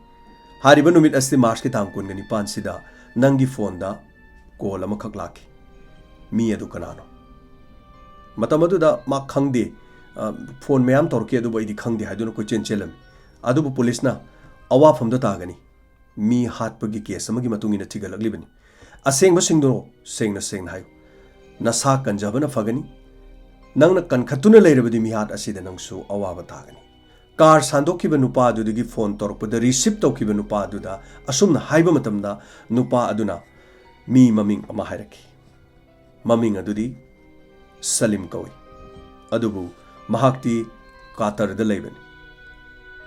"ꯍꯥꯏꯔꯤꯕ ꯅꯨꯃꯤꯠ ꯑꯁꯤ Marchꯀꯤ ꯇꯥꯡ ꯀꯨꯟꯒ ꯅꯤꯄꯥꯟꯁꯤꯗ ꯅꯪꯒꯤ phoneꯗ call ꯑꯃꯈꯛ ꯂꯥꯛꯈꯤ꯫ ꯃꯤ ꯑꯗꯨ ꯀꯅꯥꯅꯣ?" ꯃꯇꯝ ꯑꯗꯨꯗ ꯃꯥ ꯈꯪꯗꯦ, ꯑ, ꯐꯣꯟ ꯃꯌꯥꯝ ꯇꯧꯔꯛꯈꯤ, ꯑꯗꯨꯕꯨ ꯑꯩꯗꯤ ꯈꯪꯗꯦ ꯍꯥꯏꯗꯨꯅ ꯀꯣꯏꯆꯦꯟ ꯆꯦꯜꯂꯝꯃꯤ꯫ ꯑꯗꯨꯕꯨ ꯄꯨꯂꯤꯁꯅ ꯑꯋꯥꯐꯝꯗ ꯇꯥꯒꯅꯤ, ꯃꯤ ꯍꯥꯠꯄꯒꯤ ꯀꯦꯁ ꯑꯃꯒꯤ ꯃꯇꯨꯡ ꯏꯟꯅ ꯊꯤꯒꯠꯂꯛꯂꯤꯕꯅꯤ꯫ ꯑꯁꯦꯡꯕꯁꯤꯡꯗꯣ ꯁꯦꯡꯅ ꯁꯦꯡꯅ ꯍꯥꯏꯌꯨ꯫ ꯅꯁꯥ ꯀꯟꯖꯕꯅ ꯐꯒꯅꯤ꯫ ꯅꯪꯅ ꯀꯟꯈꯠꯇꯨꯅ ꯂꯩꯔꯕꯗꯤ ꯃꯤꯍꯥꯠ ꯑꯁꯤꯗ ꯅꯪꯁꯨ ꯑꯋꯥꯕ ꯇꯥꯒꯅꯤ꯫ ꯀꯥꯔ ꯁꯥꯟꯗꯣꯛꯈꯤꯕ ꯅꯨꯄꯥ ꯑꯗꯨꯗꯒꯤ ꯐꯣꯟ ꯇꯧꯔꯛꯄꯗ ꯔꯤꯁꯤꯞ ꯇꯧꯈꯤꯕ ꯅꯨꯄꯥ ꯑꯗꯨꯗ ꯑꯁꯨꯝꯅ ꯍꯥꯏꯕ ꯃꯇꯝꯗ ꯅꯨꯄꯥ ꯑꯗꯨꯅ ꯃꯤ ꯃꯃꯤꯡ ꯑꯃ ꯍꯥꯏꯔꯛꯈꯤ꯫ ꯃꯃꯤꯡ ꯑꯗꯨꯗꯤ ꯁꯂꯤꯝ ꯀꯧꯏ꯫ ꯑꯗꯨꯕꯨ ꯃꯍꯥꯛꯇꯤ ꯀꯥꯇꯔꯗ ꯂꯩꯕꯅꯤ꯫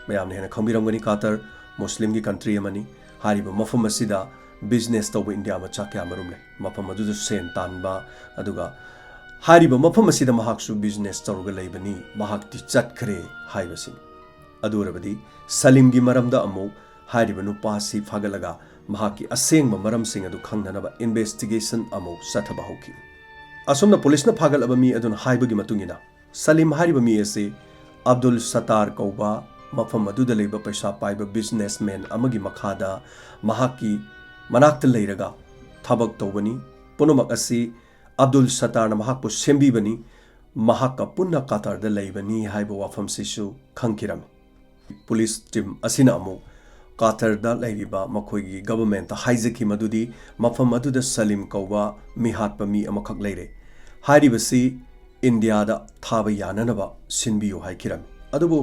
ꯃꯌꯥꯝꯅ ꯍꯦꯟꯅ ꯈꯪꯕꯤꯔꯝꯒꯅꯤ, ꯀꯥꯇꯔ ꯃꯨꯁꯂꯤꯝꯒꯤ ꯀꯟꯇ꯭ꯔꯤ ꯑꯃꯅꯤ꯫ ꯍꯥꯏꯔꯤꯕ ꯃꯐꯝ ꯑꯁꯤꯗ ꯕꯤꯖꯤꯅꯦꯁ ꯇꯧꯕ ꯏꯟꯗꯤꯌꯥ ꯃꯆꯥ ꯀꯌꯥ ꯃꯔꯨꯝ ꯂꯩ꯫ ꯃꯐꯝ ꯑꯗꯨꯗ ꯁꯦꯟ ꯇꯥꯟꯕ, ꯑꯗꯨꯒ ꯍꯥꯏꯔꯤꯕ ꯃꯐꯝ ꯑꯁꯤꯗ ꯃꯍꯥꯛꯁꯨ ꯕꯤꯖꯤꯅꯦꯁ ꯇꯧꯔꯒ ꯂꯩꯕꯅꯤ, ꯃꯍꯥꯛꯇꯤ ꯆꯠꯈ꯭ꯔꯦ ꯍꯥꯏꯕꯁꯤꯅꯤ꯫ ꯑꯗꯨ ꯑꯣꯏꯔꯕꯗꯤ ꯁꯂꯤꯝꯒꯤ ꯃꯔꯝꯗ ꯑꯃꯨꯛ ꯍꯥꯏꯔꯤꯕ ꯅꯨꯄꯥꯁꯤ ꯐꯥꯒꯠꯂꯒ ꯃꯍꯥꯛꯀꯤ ꯑꯁꯦꯡꯕ ꯃꯔꯝꯁꯤꯡ ꯑꯗꯨ ꯈꯪꯅꯅꯕ ꯏꯟꯚꯦꯁꯇꯤꯒꯦꯁꯟ ꯑꯃꯨꯛ ꯆꯠꯊꯕ ꯍꯧꯈꯤ꯫ ꯑꯁꯨꯝꯅ ꯄꯨꯂꯤꯁꯅ ꯐꯥꯒꯠꯂꯕ ꯃꯤ ꯑꯗꯨꯅ ꯍꯥꯏꯕꯒꯤ ꯃꯇꯨꯡ ꯏꯟꯅ, ꯁꯂꯤꯝ ꯍꯥꯏꯔꯤꯕ ꯃꯤ ꯑꯁꯤ ꯑꯕꯗꯨꯜ ꯁꯇꯥꯔ ꯀꯧꯕ ꯃꯐꯝ ꯑꯗꯨꯗ ꯂꯩꯕ ꯄꯩꯁꯥ ꯄꯥꯏꯕ ꯕꯤꯖꯤꯅꯦꯁꯃꯦꯟ ꯑꯃꯒꯤ ꯃꯈꯥꯗ ꯃꯍꯥꯛꯀꯤ ꯃꯅꯥꯛꯇ ꯂꯩꯔꯒ ꯊꯕꯛ ꯇꯧꯕꯅꯤ꯫ ꯄꯨꯝꯅꯃꯛ ꯑꯁꯤ ꯑꯕꯗꯨꯜ ꯁꯇꯥꯔꯅ ꯃꯍꯥꯛꯄꯨ ꯁꯦꯝꯕꯤꯕꯅꯤ, ꯃꯍꯥꯛꯀ ꯄꯨꯟꯅ ꯀꯥꯇꯔꯗ ꯂꯩꯕꯅꯤ ꯍꯥꯏꯕ ꯋꯥꯐꯝꯁꯤꯁꯨ ꯈꯪꯈꯤꯔꯝꯃꯤ꯫ ꯄꯨꯂꯤꯁ ꯇꯤꯝ ꯑꯁꯤꯅ ꯑꯃꯨꯛ ꯀꯥꯇꯔꯗ ꯂꯩꯔꯤꯕ ꯃꯈꯣꯏꯒꯤ ꯒꯚꯔꯟꯃꯦꯟꯠꯇ ꯍꯥꯏꯖꯈꯤ ꯃꯗꯨꯗꯤ ꯃꯐꯝ ꯑꯗꯨꯗ ꯁꯂꯤꯝ ꯀꯧꯕ ꯃꯤꯍꯥꯠꯄ ꯃꯤ ꯑꯃꯈꯛ ꯂꯩꯔꯦ꯫ ꯍꯥꯏꯔꯤꯕꯁꯤ ꯏꯟꯗꯤꯌꯥꯗ ꯊꯥꯕ ꯌꯥꯅꯅꯕ ꯁꯤꯟꯕꯤꯌꯨ ꯍꯥꯏꯈꯤꯔꯝꯃꯤ꯫ ꯑꯗꯨꯕꯨ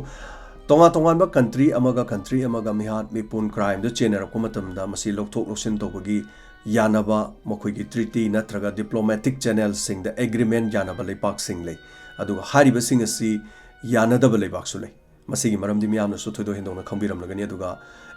ꯇꯣꯉꯥꯟ ꯇꯣꯉꯥꯟꯕ ꯀꯟꯇ꯭ꯔꯤ ꯑꯃꯒ ꯀꯟꯇ꯭ꯔꯤ ꯑꯃꯒ ꯃꯤꯍꯥꯠ ꯃꯤꯄꯨꯟ ꯀ꯭ꯔꯥꯏꯝꯗ ꯆꯦꯟꯅꯔꯛꯄ ꯃꯇꯝꯗ ꯃꯁꯤ ꯂꯧꯊꯣꯛ ꯂꯧꯁꯤꯟ ꯇꯧꯕꯒꯤ ꯌꯥꯅꯕ ꯃꯈꯣꯏꯒꯤ ꯇ꯭ꯔꯤꯇꯤ ꯅꯠꯇ꯭ꯔꯒ ꯗꯤꯄ꯭ꯂꯣꯃꯦꯇꯤꯛ ꯆꯦꯅꯦꯜꯁꯤꯡꯗ ꯑꯦꯒ꯭ꯔꯤꯃꯦꯟꯠ ꯌꯥꯅꯕ ꯂꯩꯄꯥꯛꯁꯤꯡ ꯂꯩ꯫ ꯑꯗꯨꯒ ꯍꯥꯏꯔꯤꯕꯁꯤꯡ ꯑꯁꯤ ꯌꯥꯅꯗꯕ ꯂꯩꯕꯥꯛꯁꯨ ꯂꯩ꯫ ꯃꯁꯤꯒꯤ ꯃꯔꯝꯗꯤ ꯃꯤꯌꯥꯝꯅꯁꯨ ꯊꯣꯏꯗꯣꯛ ꯍꯦꯟꯗꯣꯛꯅ ꯈꯪꯕꯤꯔꯝꯂꯒꯅꯤ꯫ ꯑꯗꯨꯒ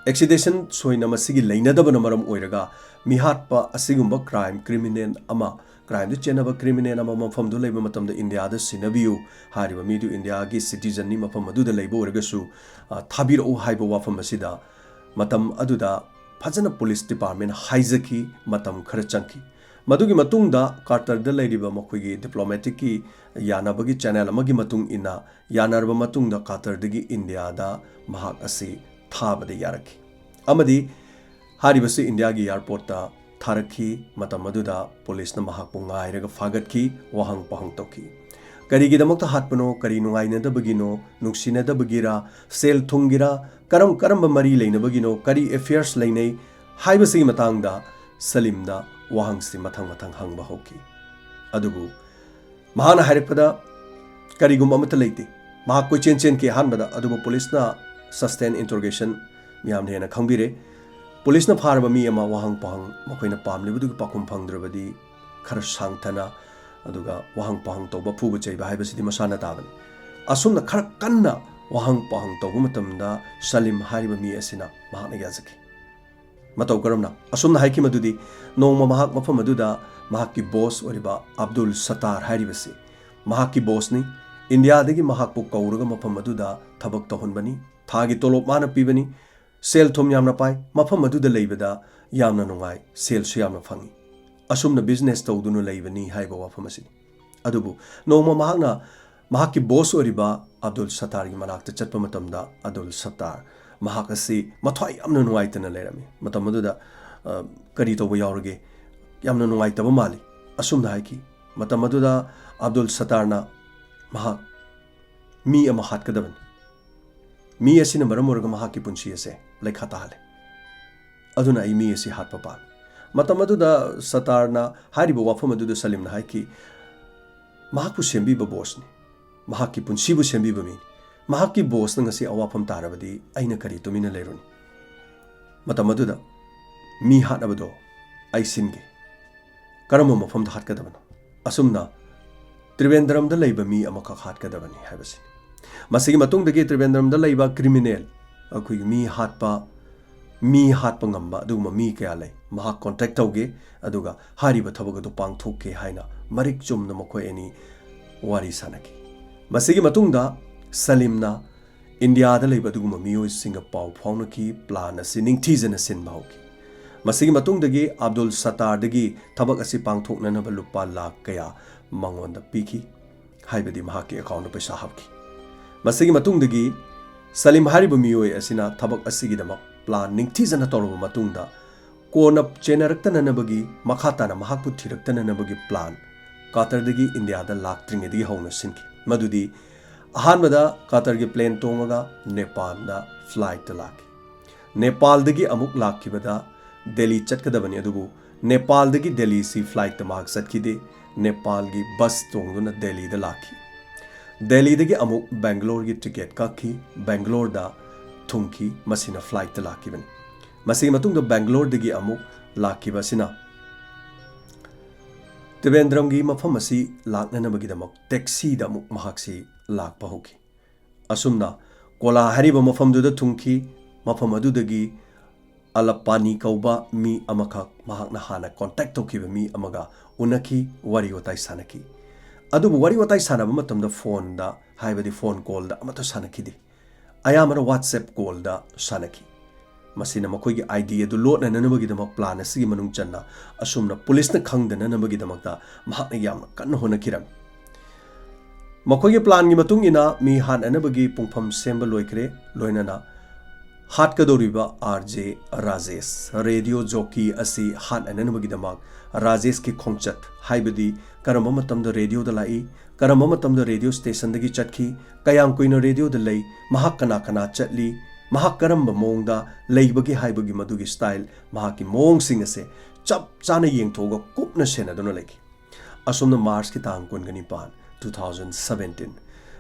ꯑꯦꯛꯁꯤꯗꯦꯁꯟ ꯁꯣꯏꯅ ꯃꯁꯤꯒꯤ ꯂꯩꯅꯗꯕꯅ ꯃꯔꯝ ꯑꯣꯏꯔꯒ ꯃꯤꯍꯥꯠꯄ ꯑꯁꯤꯒꯨꯝꯕ ꯀ꯭ꯔꯥꯏꯝ ꯀ꯭ꯔꯤꯃꯤꯅꯦꯜ ꯑꯃ, ꯀ꯭ꯔꯥꯏꯝꯗ ꯆꯦꯟꯅꯕ ꯀ꯭ꯔꯤꯃꯤꯅꯦꯜ ꯑꯃ ꯃꯐꯝꯗꯨ ꯂꯩꯕ ꯃꯇꯝꯗ ꯏꯟꯗꯤꯌꯥꯗ ꯁꯤꯟꯅꯕꯤꯌꯨ, ꯍꯥꯏꯔꯤꯕ ꯃꯤꯗꯨ ꯏꯟꯗꯤꯌꯥꯒꯤ ꯁꯤꯇꯤꯖꯟꯅꯤ, ꯃꯐꯝ ꯑꯗꯨꯗ ꯂꯩꯕ ꯑꯣꯏꯔꯒꯁꯨ, ꯑ, ꯊꯥꯕꯤꯔꯛꯎ ꯍꯥꯏꯕ ꯋꯥꯐꯝ ꯑꯁꯤꯗ ꯃꯇꯝ ꯑꯗꯨꯗ ꯐꯖꯅ ꯄꯨꯂꯤꯁ ꯗꯤꯄꯥꯔꯠꯃꯦꯟꯠ ꯍꯥꯏꯖꯈꯤ, ꯃꯇꯝ ꯈꯔ ꯆꯪꯈꯤ꯫ ꯃꯗꯨꯒꯤ ꯃꯇꯨꯡꯗ ꯀꯥꯇꯔꯗ ꯂꯩꯔꯤꯕ ꯃꯈꯣꯏꯒꯤ ꯗꯤꯄ꯭ꯂꯣꯃꯦꯇꯤꯛꯀꯤ ꯌꯥꯅꯕꯒꯤ ꯆꯦꯅꯦꯜ ꯑꯃꯒꯤ ꯃꯇꯨꯡ ꯏꯟꯅ ꯌꯥꯅꯔꯕ ꯃꯇꯨꯡꯗ ꯀꯥꯇꯔꯗꯒꯤ ꯏꯟꯗꯤꯌꯥꯗ ꯃꯍꯥꯛ ꯑꯁꯤ ꯊꯥꯕꯗ ꯌꯥꯔꯛꯈꯤ꯫ ꯑꯃꯗꯤ ꯍꯥꯏꯔꯤꯕꯁꯤ ꯏꯟꯗꯤꯌꯥꯒꯤ ꯑꯦꯌꯥꯔꯄꯣꯔꯠꯇ ꯊꯥꯔꯛꯈꯤ꯫ ꯃꯇꯝ ꯑꯗꯨꯗ ꯄꯨꯂꯤꯁꯅ ꯃꯍꯥꯛꯄꯨ ꯉꯥꯏꯔꯒ ꯐꯥꯒꯠꯈꯤ, ꯋꯥꯍꯪ ꯄꯥꯎꯍꯪ ꯇꯧꯈꯤ꯫ ꯀꯔꯤꯒꯤꯗꯃꯛꯇ ꯍꯥꯠꯄꯅꯣ, ꯀꯔꯤ ꯅꯨꯡꯉꯥꯏꯅꯗꯕꯒꯤꯅꯣ, ꯅꯨꯡꯁꯤꯅꯗꯕꯒꯤꯔ, ꯁꯦꯜ ꯊꯨꯝꯒꯤꯔ, ꯀꯔꯝ ꯀꯔꯝꯕ ꯃꯔꯤ ꯂꯩꯅꯕꯒꯤꯅꯣ, ꯀꯔꯤ affairs ꯂꯩꯅꯩ ꯍꯥꯏꯕꯁꯤꯒꯤ ꯃꯇꯥꯡꯗ ꯁꯂꯤꯝꯗ ꯋꯥꯍꯪꯁꯤ ꯃꯊꯪ ꯃꯊꯪ ꯍꯪꯕ ꯍꯧꯈꯤ꯫ ꯑꯗꯨꯕꯨ ꯃꯍꯥꯛꯅ ꯍꯥꯏꯔꯛꯄꯗ ꯀꯔꯤꯒꯨꯝꯕ ꯑꯃꯠꯇ ꯂꯩꯇꯦ꯫ ꯃꯍꯥꯛ ꯀꯣꯏꯆꯦꯟ ꯆꯦꯟꯈꯤ ꯑꯍꯥꯟꯕꯗ, ꯑꯗꯨꯕꯨ ꯄꯨꯂꯤꯁꯅ sustained interrogation ꯃꯤꯌꯥꯝꯅ ꯍꯦꯟꯅ ꯈꯪꯕꯤꯔꯦ꯫ ꯄꯨꯂꯤꯁꯅ ꯐꯥꯔꯕ ꯃꯤ ꯑꯃ ꯋꯥꯍꯪ ꯄꯥꯎꯍꯪ ꯃꯈꯣꯏꯅ ꯄꯥꯝꯂꯤꯕꯗꯨꯒꯤ ꯄꯥꯎꯈꯨꯝ ꯐꯪꯗ꯭ꯔꯕꯗꯤ ꯈꯔ ꯁꯥꯡꯊꯅ, ꯑꯗꯨꯒ ꯋꯥꯍꯪ ꯄꯥꯎꯍꯪ ꯇꯧꯕ, ꯐꯨꯕ ꯆꯩꯕ ꯍꯥꯏꯕꯁꯤꯗꯤ ꯃꯁꯥꯅ ꯇꯥꯕꯅꯤ꯫ ꯑꯁꯨꯝꯅ ꯈꯔ ꯀꯟꯅ ꯋꯥꯍꯪ ꯄꯥꯎꯍꯪ ꯇꯧꯕ ꯃꯇꯝꯗ ꯁꯂꯤꯝ ꯍꯥꯏꯔꯤꯕ ꯃꯤ ꯑꯁꯤꯅ ꯃꯍꯥꯛꯅ ꯌꯥꯖꯈꯤ꯫ ꯃꯇꯧ ꯀꯔꯝꯅ? ꯑꯁꯨꯝꯅ ꯍꯥꯏꯈꯤ ꯃꯗꯨꯗꯤ, ꯅꯣꯡꯃ ꯃꯍꯥꯛ ꯃꯐꯝ ꯑꯗꯨꯗ ꯃꯍꯥꯛꯀꯤ ꯕꯣꯁ ꯑꯣꯏꯔꯤꯕ ꯑꯕꯗꯨꯜ ꯁꯇꯥꯔ ꯍꯥꯏꯔꯤꯕꯁꯤ ꯃꯍꯥꯛꯀꯤ ꯕꯣꯁꯅꯤ꯫ ꯏꯟꯗꯤꯌꯥꯗꯒꯤ ꯃꯍꯥꯛꯄꯨ ꯀꯧꯔꯒ ꯃꯐꯝ ꯑꯗꯨꯗ ꯊꯕꯛ ꯇꯧꯍꯟꯕꯅꯤ꯫ ꯊꯥꯒꯤ ꯇꯣꯂꯣꯞ ꯃꯥꯅ ꯄꯤꯕꯅꯤ꯫ ꯁꯦꯜ ꯊꯨꯝ ꯌꯥꯝꯅ ꯄꯥꯏ꯫ ꯃꯐꯝ ꯑꯗꯨꯗ ꯂꯩꯕꯗ ꯌꯥꯝꯅ ꯅꯨꯡꯉꯥꯏ, ꯁꯦꯜꯁꯨ ꯌꯥꯝꯅ ꯐꯪꯏ꯫ ꯑꯁꯨꯝꯅ business ꯇꯧꯗꯨꯅ ꯂꯩꯕꯅꯤ ꯍꯥꯏꯕ ꯋꯥꯐꯝ ꯑꯁꯤꯅꯤ꯫ ꯑꯗꯨꯕꯨ ꯅꯣꯡꯃ ꯃꯍꯥꯛꯅ ꯃꯍꯥꯛꯀꯤ ꯕꯣꯁ ꯑꯣꯏꯔꯤꯕ ꯑꯕꯗꯨꯜ ꯁꯇꯥꯔꯒꯤ ꯃꯅꯥꯛꯇ ꯆꯠꯄ ꯃꯇꯝꯗ, ꯑꯕꯗꯨꯜ ꯁꯇꯥꯔ ꯃꯍꯥꯛ ꯑꯁꯤ ꯃꯊ꯭ꯋꯥꯏ ꯌꯥꯝꯅ ꯅꯨꯡꯉꯥꯏꯇꯅ ꯂꯩꯔꯝꯃꯤ꯫ ꯃꯇꯝ ꯑꯗꯨꯗ, "ꯑ, ꯀꯔꯤ ꯇꯧꯕ ꯌꯥꯎꯔꯒꯦ? ꯌꯥꯝꯅ ꯅꯨꯡꯉꯥꯏꯇꯕ ꯃꯥꯜꯂꯤ," ꯑꯁꯨꯝꯅ ꯍꯥꯏꯈꯤ꯫ ꯃꯇꯝ ꯑꯗꯨꯗ ꯑꯕꯗꯨꯜ ꯁꯇꯥꯔꯅ ꯃꯍꯥꯛ ꯃꯤ ꯑꯃ ꯍꯥꯠꯀꯗꯕꯅꯤ꯫ ꯃꯤ ꯑꯁꯤꯅ ꯃꯔꯝ ꯑꯣꯏꯔꯒ ꯃꯍꯥꯛꯀꯤ ꯄꯨꯟꯁꯤ ꯑꯁꯦ ꯂꯩꯈꯥ ꯇꯥꯍꯜꯂꯦ꯫ ꯑꯗꯨꯅ ꯑꯩ ꯃꯤ ꯑꯁꯤ ꯍꯥꯠꯄ ꯄꯥꯝꯃꯤ꯫ ꯃꯇꯝ ꯑꯗꯨꯗ ꯁꯇꯥꯔꯅ ꯍꯥꯏꯔꯤꯕ ꯋꯥꯐꯝ ꯑꯗꯨꯗ ꯁꯂꯤꯝꯅ ꯍꯥꯏꯈꯤ, "ꯃꯍꯥꯛꯄꯨ ꯁꯦꯝꯕꯤꯕ ꯕꯣꯁꯅꯤ꯫ ꯃꯍꯥꯛꯀꯤ ꯄꯨꯟꯁꯤꯕꯨ ꯁꯦꯝꯕꯤꯕ ꯃꯤꯅꯤ꯫ ꯃꯍꯥꯛꯀꯤ ꯕꯣꯁꯅ ꯉꯁꯤ ꯑꯋꯥꯐꯝ ꯇꯥꯔꯕꯗꯤ ꯑꯩꯅ ꯀꯔꯤ ꯇꯨꯃꯤꯟꯅ ꯂꯩꯔꯨꯅꯤ?" ꯃꯇꯝ ꯑꯗꯨꯗ ꯃꯤ ꯍꯥꯠꯅꯕꯗꯣ ꯑꯩ ꯁꯤꯟꯒꯦ꯫ ꯀꯔꯝꯕ ꯃꯐꯝꯗ ꯍꯥꯠꯀꯗꯕꯅꯣ? ꯑꯁꯨꯝꯅ ꯇ꯭ꯔꯤꯕꯦꯟꯗ꯭ꯔꯝꯗ ꯂꯩꯕ ꯃꯤ ꯑꯃꯈꯛ ꯍꯥꯠꯀꯗꯕꯅꯤ ꯍꯥꯏꯕꯁꯤꯅꯤ꯫ ꯃꯁꯤꯒꯤ ꯃꯇꯨꯡꯗꯒꯤ ꯇ꯭ꯔꯤꯕꯦꯟꯗ꯭ꯔꯝꯗ ꯂꯩꯕ criminal, ꯑꯩꯈꯣꯏꯒꯤ ꯃꯤ ꯍꯥꯠꯄ, ꯃꯤ ꯍꯥꯠꯄ ꯉꯝꯕ ꯑꯗꯨꯒꯨꯝꯕ ꯃꯤ ꯀꯌꯥ ꯂꯩ, ꯃꯍꯥꯛ contact ꯇꯧꯒꯦ, ꯑꯗꯨꯒ ꯍꯥꯏꯔꯤꯕ ꯊꯕꯛ ꯑꯗꯨ ꯄꯥꯡꯊꯣꯛꯀꯦ ꯍꯥꯏꯅ ꯃꯔꯤꯛ ꯆꯨꯝꯅ ꯃꯈꯣꯏ ꯑꯅꯤ ꯋꯥꯔꯤ ꯁꯥꯟꯅꯈꯤ꯫ ꯃꯁꯤꯒꯤ ꯃꯇꯨꯡꯗ ꯁꯂꯤꯝꯅ ꯏꯟꯗꯤꯌꯥꯗ ꯂꯩꯕ ꯑꯗꯨꯒꯨꯝꯕ ꯃꯤꯑꯣꯏꯁꯤꯡꯒ ꯄꯥꯎ ꯐꯥꯎꯅꯈꯤ, plan ꯑꯁꯤ ꯅꯤꯡꯊꯤꯖꯅ ꯁꯤꯟꯕ ꯍꯧꯈꯤ꯫ ꯃꯁꯤꯒꯤ ꯃꯇꯨꯡꯗꯒꯤ ꯑꯕꯗꯨꯜ ꯁꯇꯥꯔꯗꯒꯤ ꯊꯕꯛ ꯑꯁꯤ ꯄꯥꯡꯊꯣꯛꯅꯅꯕ ꯂꯨꯄꯥ ꯂꯥꯈ ꯀꯌꯥ ꯃꯉꯣꯟꯗ ꯄꯤꯈꯤ, ꯍꯥꯏꯕꯗꯤ ꯃꯍꯥꯛꯀꯤ account ꯄꯩꯁꯥ ꯍꯥꯞꯈꯤ꯫ ꯃꯁꯤꯒꯤ ꯃꯇꯨꯡꯗꯒꯤ ꯁꯂꯤꯝ ꯍꯥꯏꯔꯤꯕ ꯃꯤꯑꯣꯏ ꯑꯁꯤꯅ ꯊꯕꯛ ꯑꯁꯤꯒꯤꯗꯃꯛ plan ꯅꯤꯡꯊꯤꯖꯅ ꯇꯧꯔꯕ ꯃꯇꯨꯡꯗ, ꯀꯣꯟꯅ ꯆꯦꯟꯅꯔꯛꯇꯅꯅꯕꯒꯤ, ꯃꯈꯥ ꯇꯥꯅ ꯃꯍꯥꯛꯄꯨ ꯊꯤꯔꯛꯇꯅꯅꯕꯒꯤ plan ꯀꯥꯇꯔꯗꯒꯤ ꯏꯟꯗꯤꯌꯥꯗ ꯂꯥꯛꯇ꯭ꯔꯤꯉꯩꯗꯒꯤ ꯍꯧꯅ ꯁꯤꯟꯈꯤ꯫ ꯃꯗꯨꯗꯤ ꯑꯍꯥꯟꯕꯗ ꯀꯥꯇꯔꯒꯤ plane ꯇꯣꯡꯉꯒ ꯅꯦꯄꯥꯜꯗ flightꯇ ꯂꯥꯛꯈꯤ꯫ ꯅꯦꯄꯥꯜꯗꯒꯤ ꯑꯃꯨꯛ ꯂꯥꯛꯈꯤꯕꯗ ꯗꯦꯜꯂꯤ ꯆꯠꯀꯗꯕꯅꯤ, ꯑꯗꯨꯕꯨ ꯅꯦꯄꯥꯜꯗꯒꯤ ꯗꯦꯜꯂꯤꯁꯤ flightꯇ ꯃꯍꯥꯛ ꯆꯠꯈꯤꯗꯦ꯫ ꯅꯦꯄꯥꯜꯒꯤ bus ꯇꯣꯡꯗꯨꯅ ꯗꯦꯜꯂꯤꯗ ꯂꯥꯛꯈꯤ꯫ ꯗꯦꯜꯂꯤꯗꯒꯤ ꯑꯃꯨꯛ ꯕꯦꯡꯒꯂꯣꯔꯒꯤ ticket ꯀꯛꯈꯤ, ꯕꯦꯡꯒꯂꯣꯔꯗ ꯊꯨꯡꯈꯤ꯫ ꯃꯁꯤꯅ flightꯇ ꯂꯥꯛꯈꯤꯕꯅꯤ꯫ ꯃꯁꯤꯒꯤ ꯃꯇꯨꯡꯗ ꯕꯦꯡꯒꯂꯣꯔꯗꯒꯤ ꯑꯃꯨꯛ ꯂꯥꯛꯈꯤꯕ ꯑꯁꯤꯅ ꯇ꯭ꯔꯤꯕꯦꯟꯗ꯭ꯔꯝꯒꯤ ꯃꯐꯝ ꯑꯁꯤ ꯂꯥꯛꯅꯅꯕꯒꯤꯗꯃꯛ taxiꯗ ꯑꯃꯨꯛ ꯃꯍꯥꯛꯁꯤ ꯂꯥꯛꯄ ꯍꯧꯈꯤ꯫ ꯑꯁꯨꯝꯅ ꯀꯣꯂꯥ ꯍꯥꯏꯔꯤꯕ ꯃꯐꯝꯗꯨꯗ ꯊꯨꯡꯈꯤ꯫ ꯃꯐꯝ ꯑꯗꯨꯗꯒꯤ ꯑꯂꯄꯥꯅꯤ ꯀꯧꯕ ꯃꯤ ꯑꯃꯈꯛ, ꯃꯍꯥꯛꯅ ꯍꯥꯟꯅ contact ꯇꯧꯈꯤꯕ ꯃꯤ ꯑꯃꯒ ꯎꯅꯈꯤ, ꯋꯥꯔꯤ ꯋꯥꯇꯥꯏ ꯁꯥꯟꯅꯈꯤ꯫ ꯑꯗꯨꯕꯨ ꯋꯥꯔꯤ ꯋꯥꯇꯥꯏ ꯁꯥꯟꯅꯕ ꯃꯇꯝꯗ phoneꯗ, ꯍꯥꯏꯕꯗꯤ phone callꯗ ꯑꯃꯠꯇ ꯁꯥꯟꯅꯈꯤꯗꯦ꯫ ꯑꯌꯥꯝꯕꯅ WhatsApp callꯗ ꯁꯥꯟꯅꯈꯤ꯫ ꯃꯁꯤꯅ ꯃꯈꯣꯏꯒꯤ ID ꯑꯗꯨ ꯂꯣꯠꯅꯅꯕꯒꯤꯗꯃꯛ plan ꯑꯁꯤꯒꯤ ꯃꯅꯨꯡ ꯆꯟꯅ ꯑꯁꯨꯝꯅ ꯄꯨꯂꯤꯁꯅ ꯈꯪꯗꯅꯅꯕꯒꯤꯗꯃꯛꯇ ꯃꯍꯥꯛꯅ ꯌꯥꯝꯅ ꯀꯟꯅ ꯍꯣꯠꯅꯈꯤꯔꯝꯃꯤ꯫ ꯃꯈꯣꯏꯒꯤ planꯒꯤ ꯃꯇꯨꯡ ꯏꯟꯅ ꯃꯤ ꯍꯥꯠꯅꯅꯕꯒꯤ ꯄꯨꯡꯐꯝ ꯁꯦꯝꯕ ꯂꯣꯏꯈ꯭ꯔꯦ, ꯂꯣꯏꯅꯅ ꯍꯥꯠꯀꯗꯧꯔꯤꯕ RJ ꯔꯥꯖꯦꯁ, radio jockey ꯑꯁꯤ ꯍꯥꯠꯅꯅꯕꯒꯤꯗꯃꯛ ꯔꯥꯖꯦꯁꯀꯤ ꯈꯣꯡꯆꯠ, ꯍꯥꯏꯕꯗꯤ ꯀꯔꯝꯕ ꯃꯇꯝꯗ radioꯗ ꯂꯥꯛꯏ, ꯀꯔꯝꯕ ꯃꯇꯝꯗ radio stationꯗꯒꯤ ꯆꯠꯈꯤ, ꯀꯌꯥꯝ ꯀꯨꯏꯅ radioꯗ ꯂꯩ, ꯃꯍꯥꯛ ꯀꯅꯥ ꯀꯅꯥ ꯆꯠꯂꯤ, ꯃꯍꯥꯛ ꯀꯔꯝꯕ ꯃꯑꯣꯡꯗ ꯂꯩꯕꯒꯦ ꯍꯥꯏꯕꯒꯤ ꯃꯗꯨꯒꯤ style, ꯃꯍꯥꯛꯀꯤ ꯃꯑꯣꯡꯁꯤꯡ ꯑꯁꯦ ꯆꯞ ꯆꯥꯅ ꯌꯦꯡꯊꯣꯛꯑꯒ ꯀꯨꯞꯅ ꯁꯦꯟꯅꯗꯨꯅ ꯂꯩꯈꯤ꯫ ꯑꯁꯨꯝꯅ Marchꯀꯤ ꯇꯥꯡ ꯀꯨꯟꯒ ꯅꯤꯄꯥꯟ, two thousand seventeen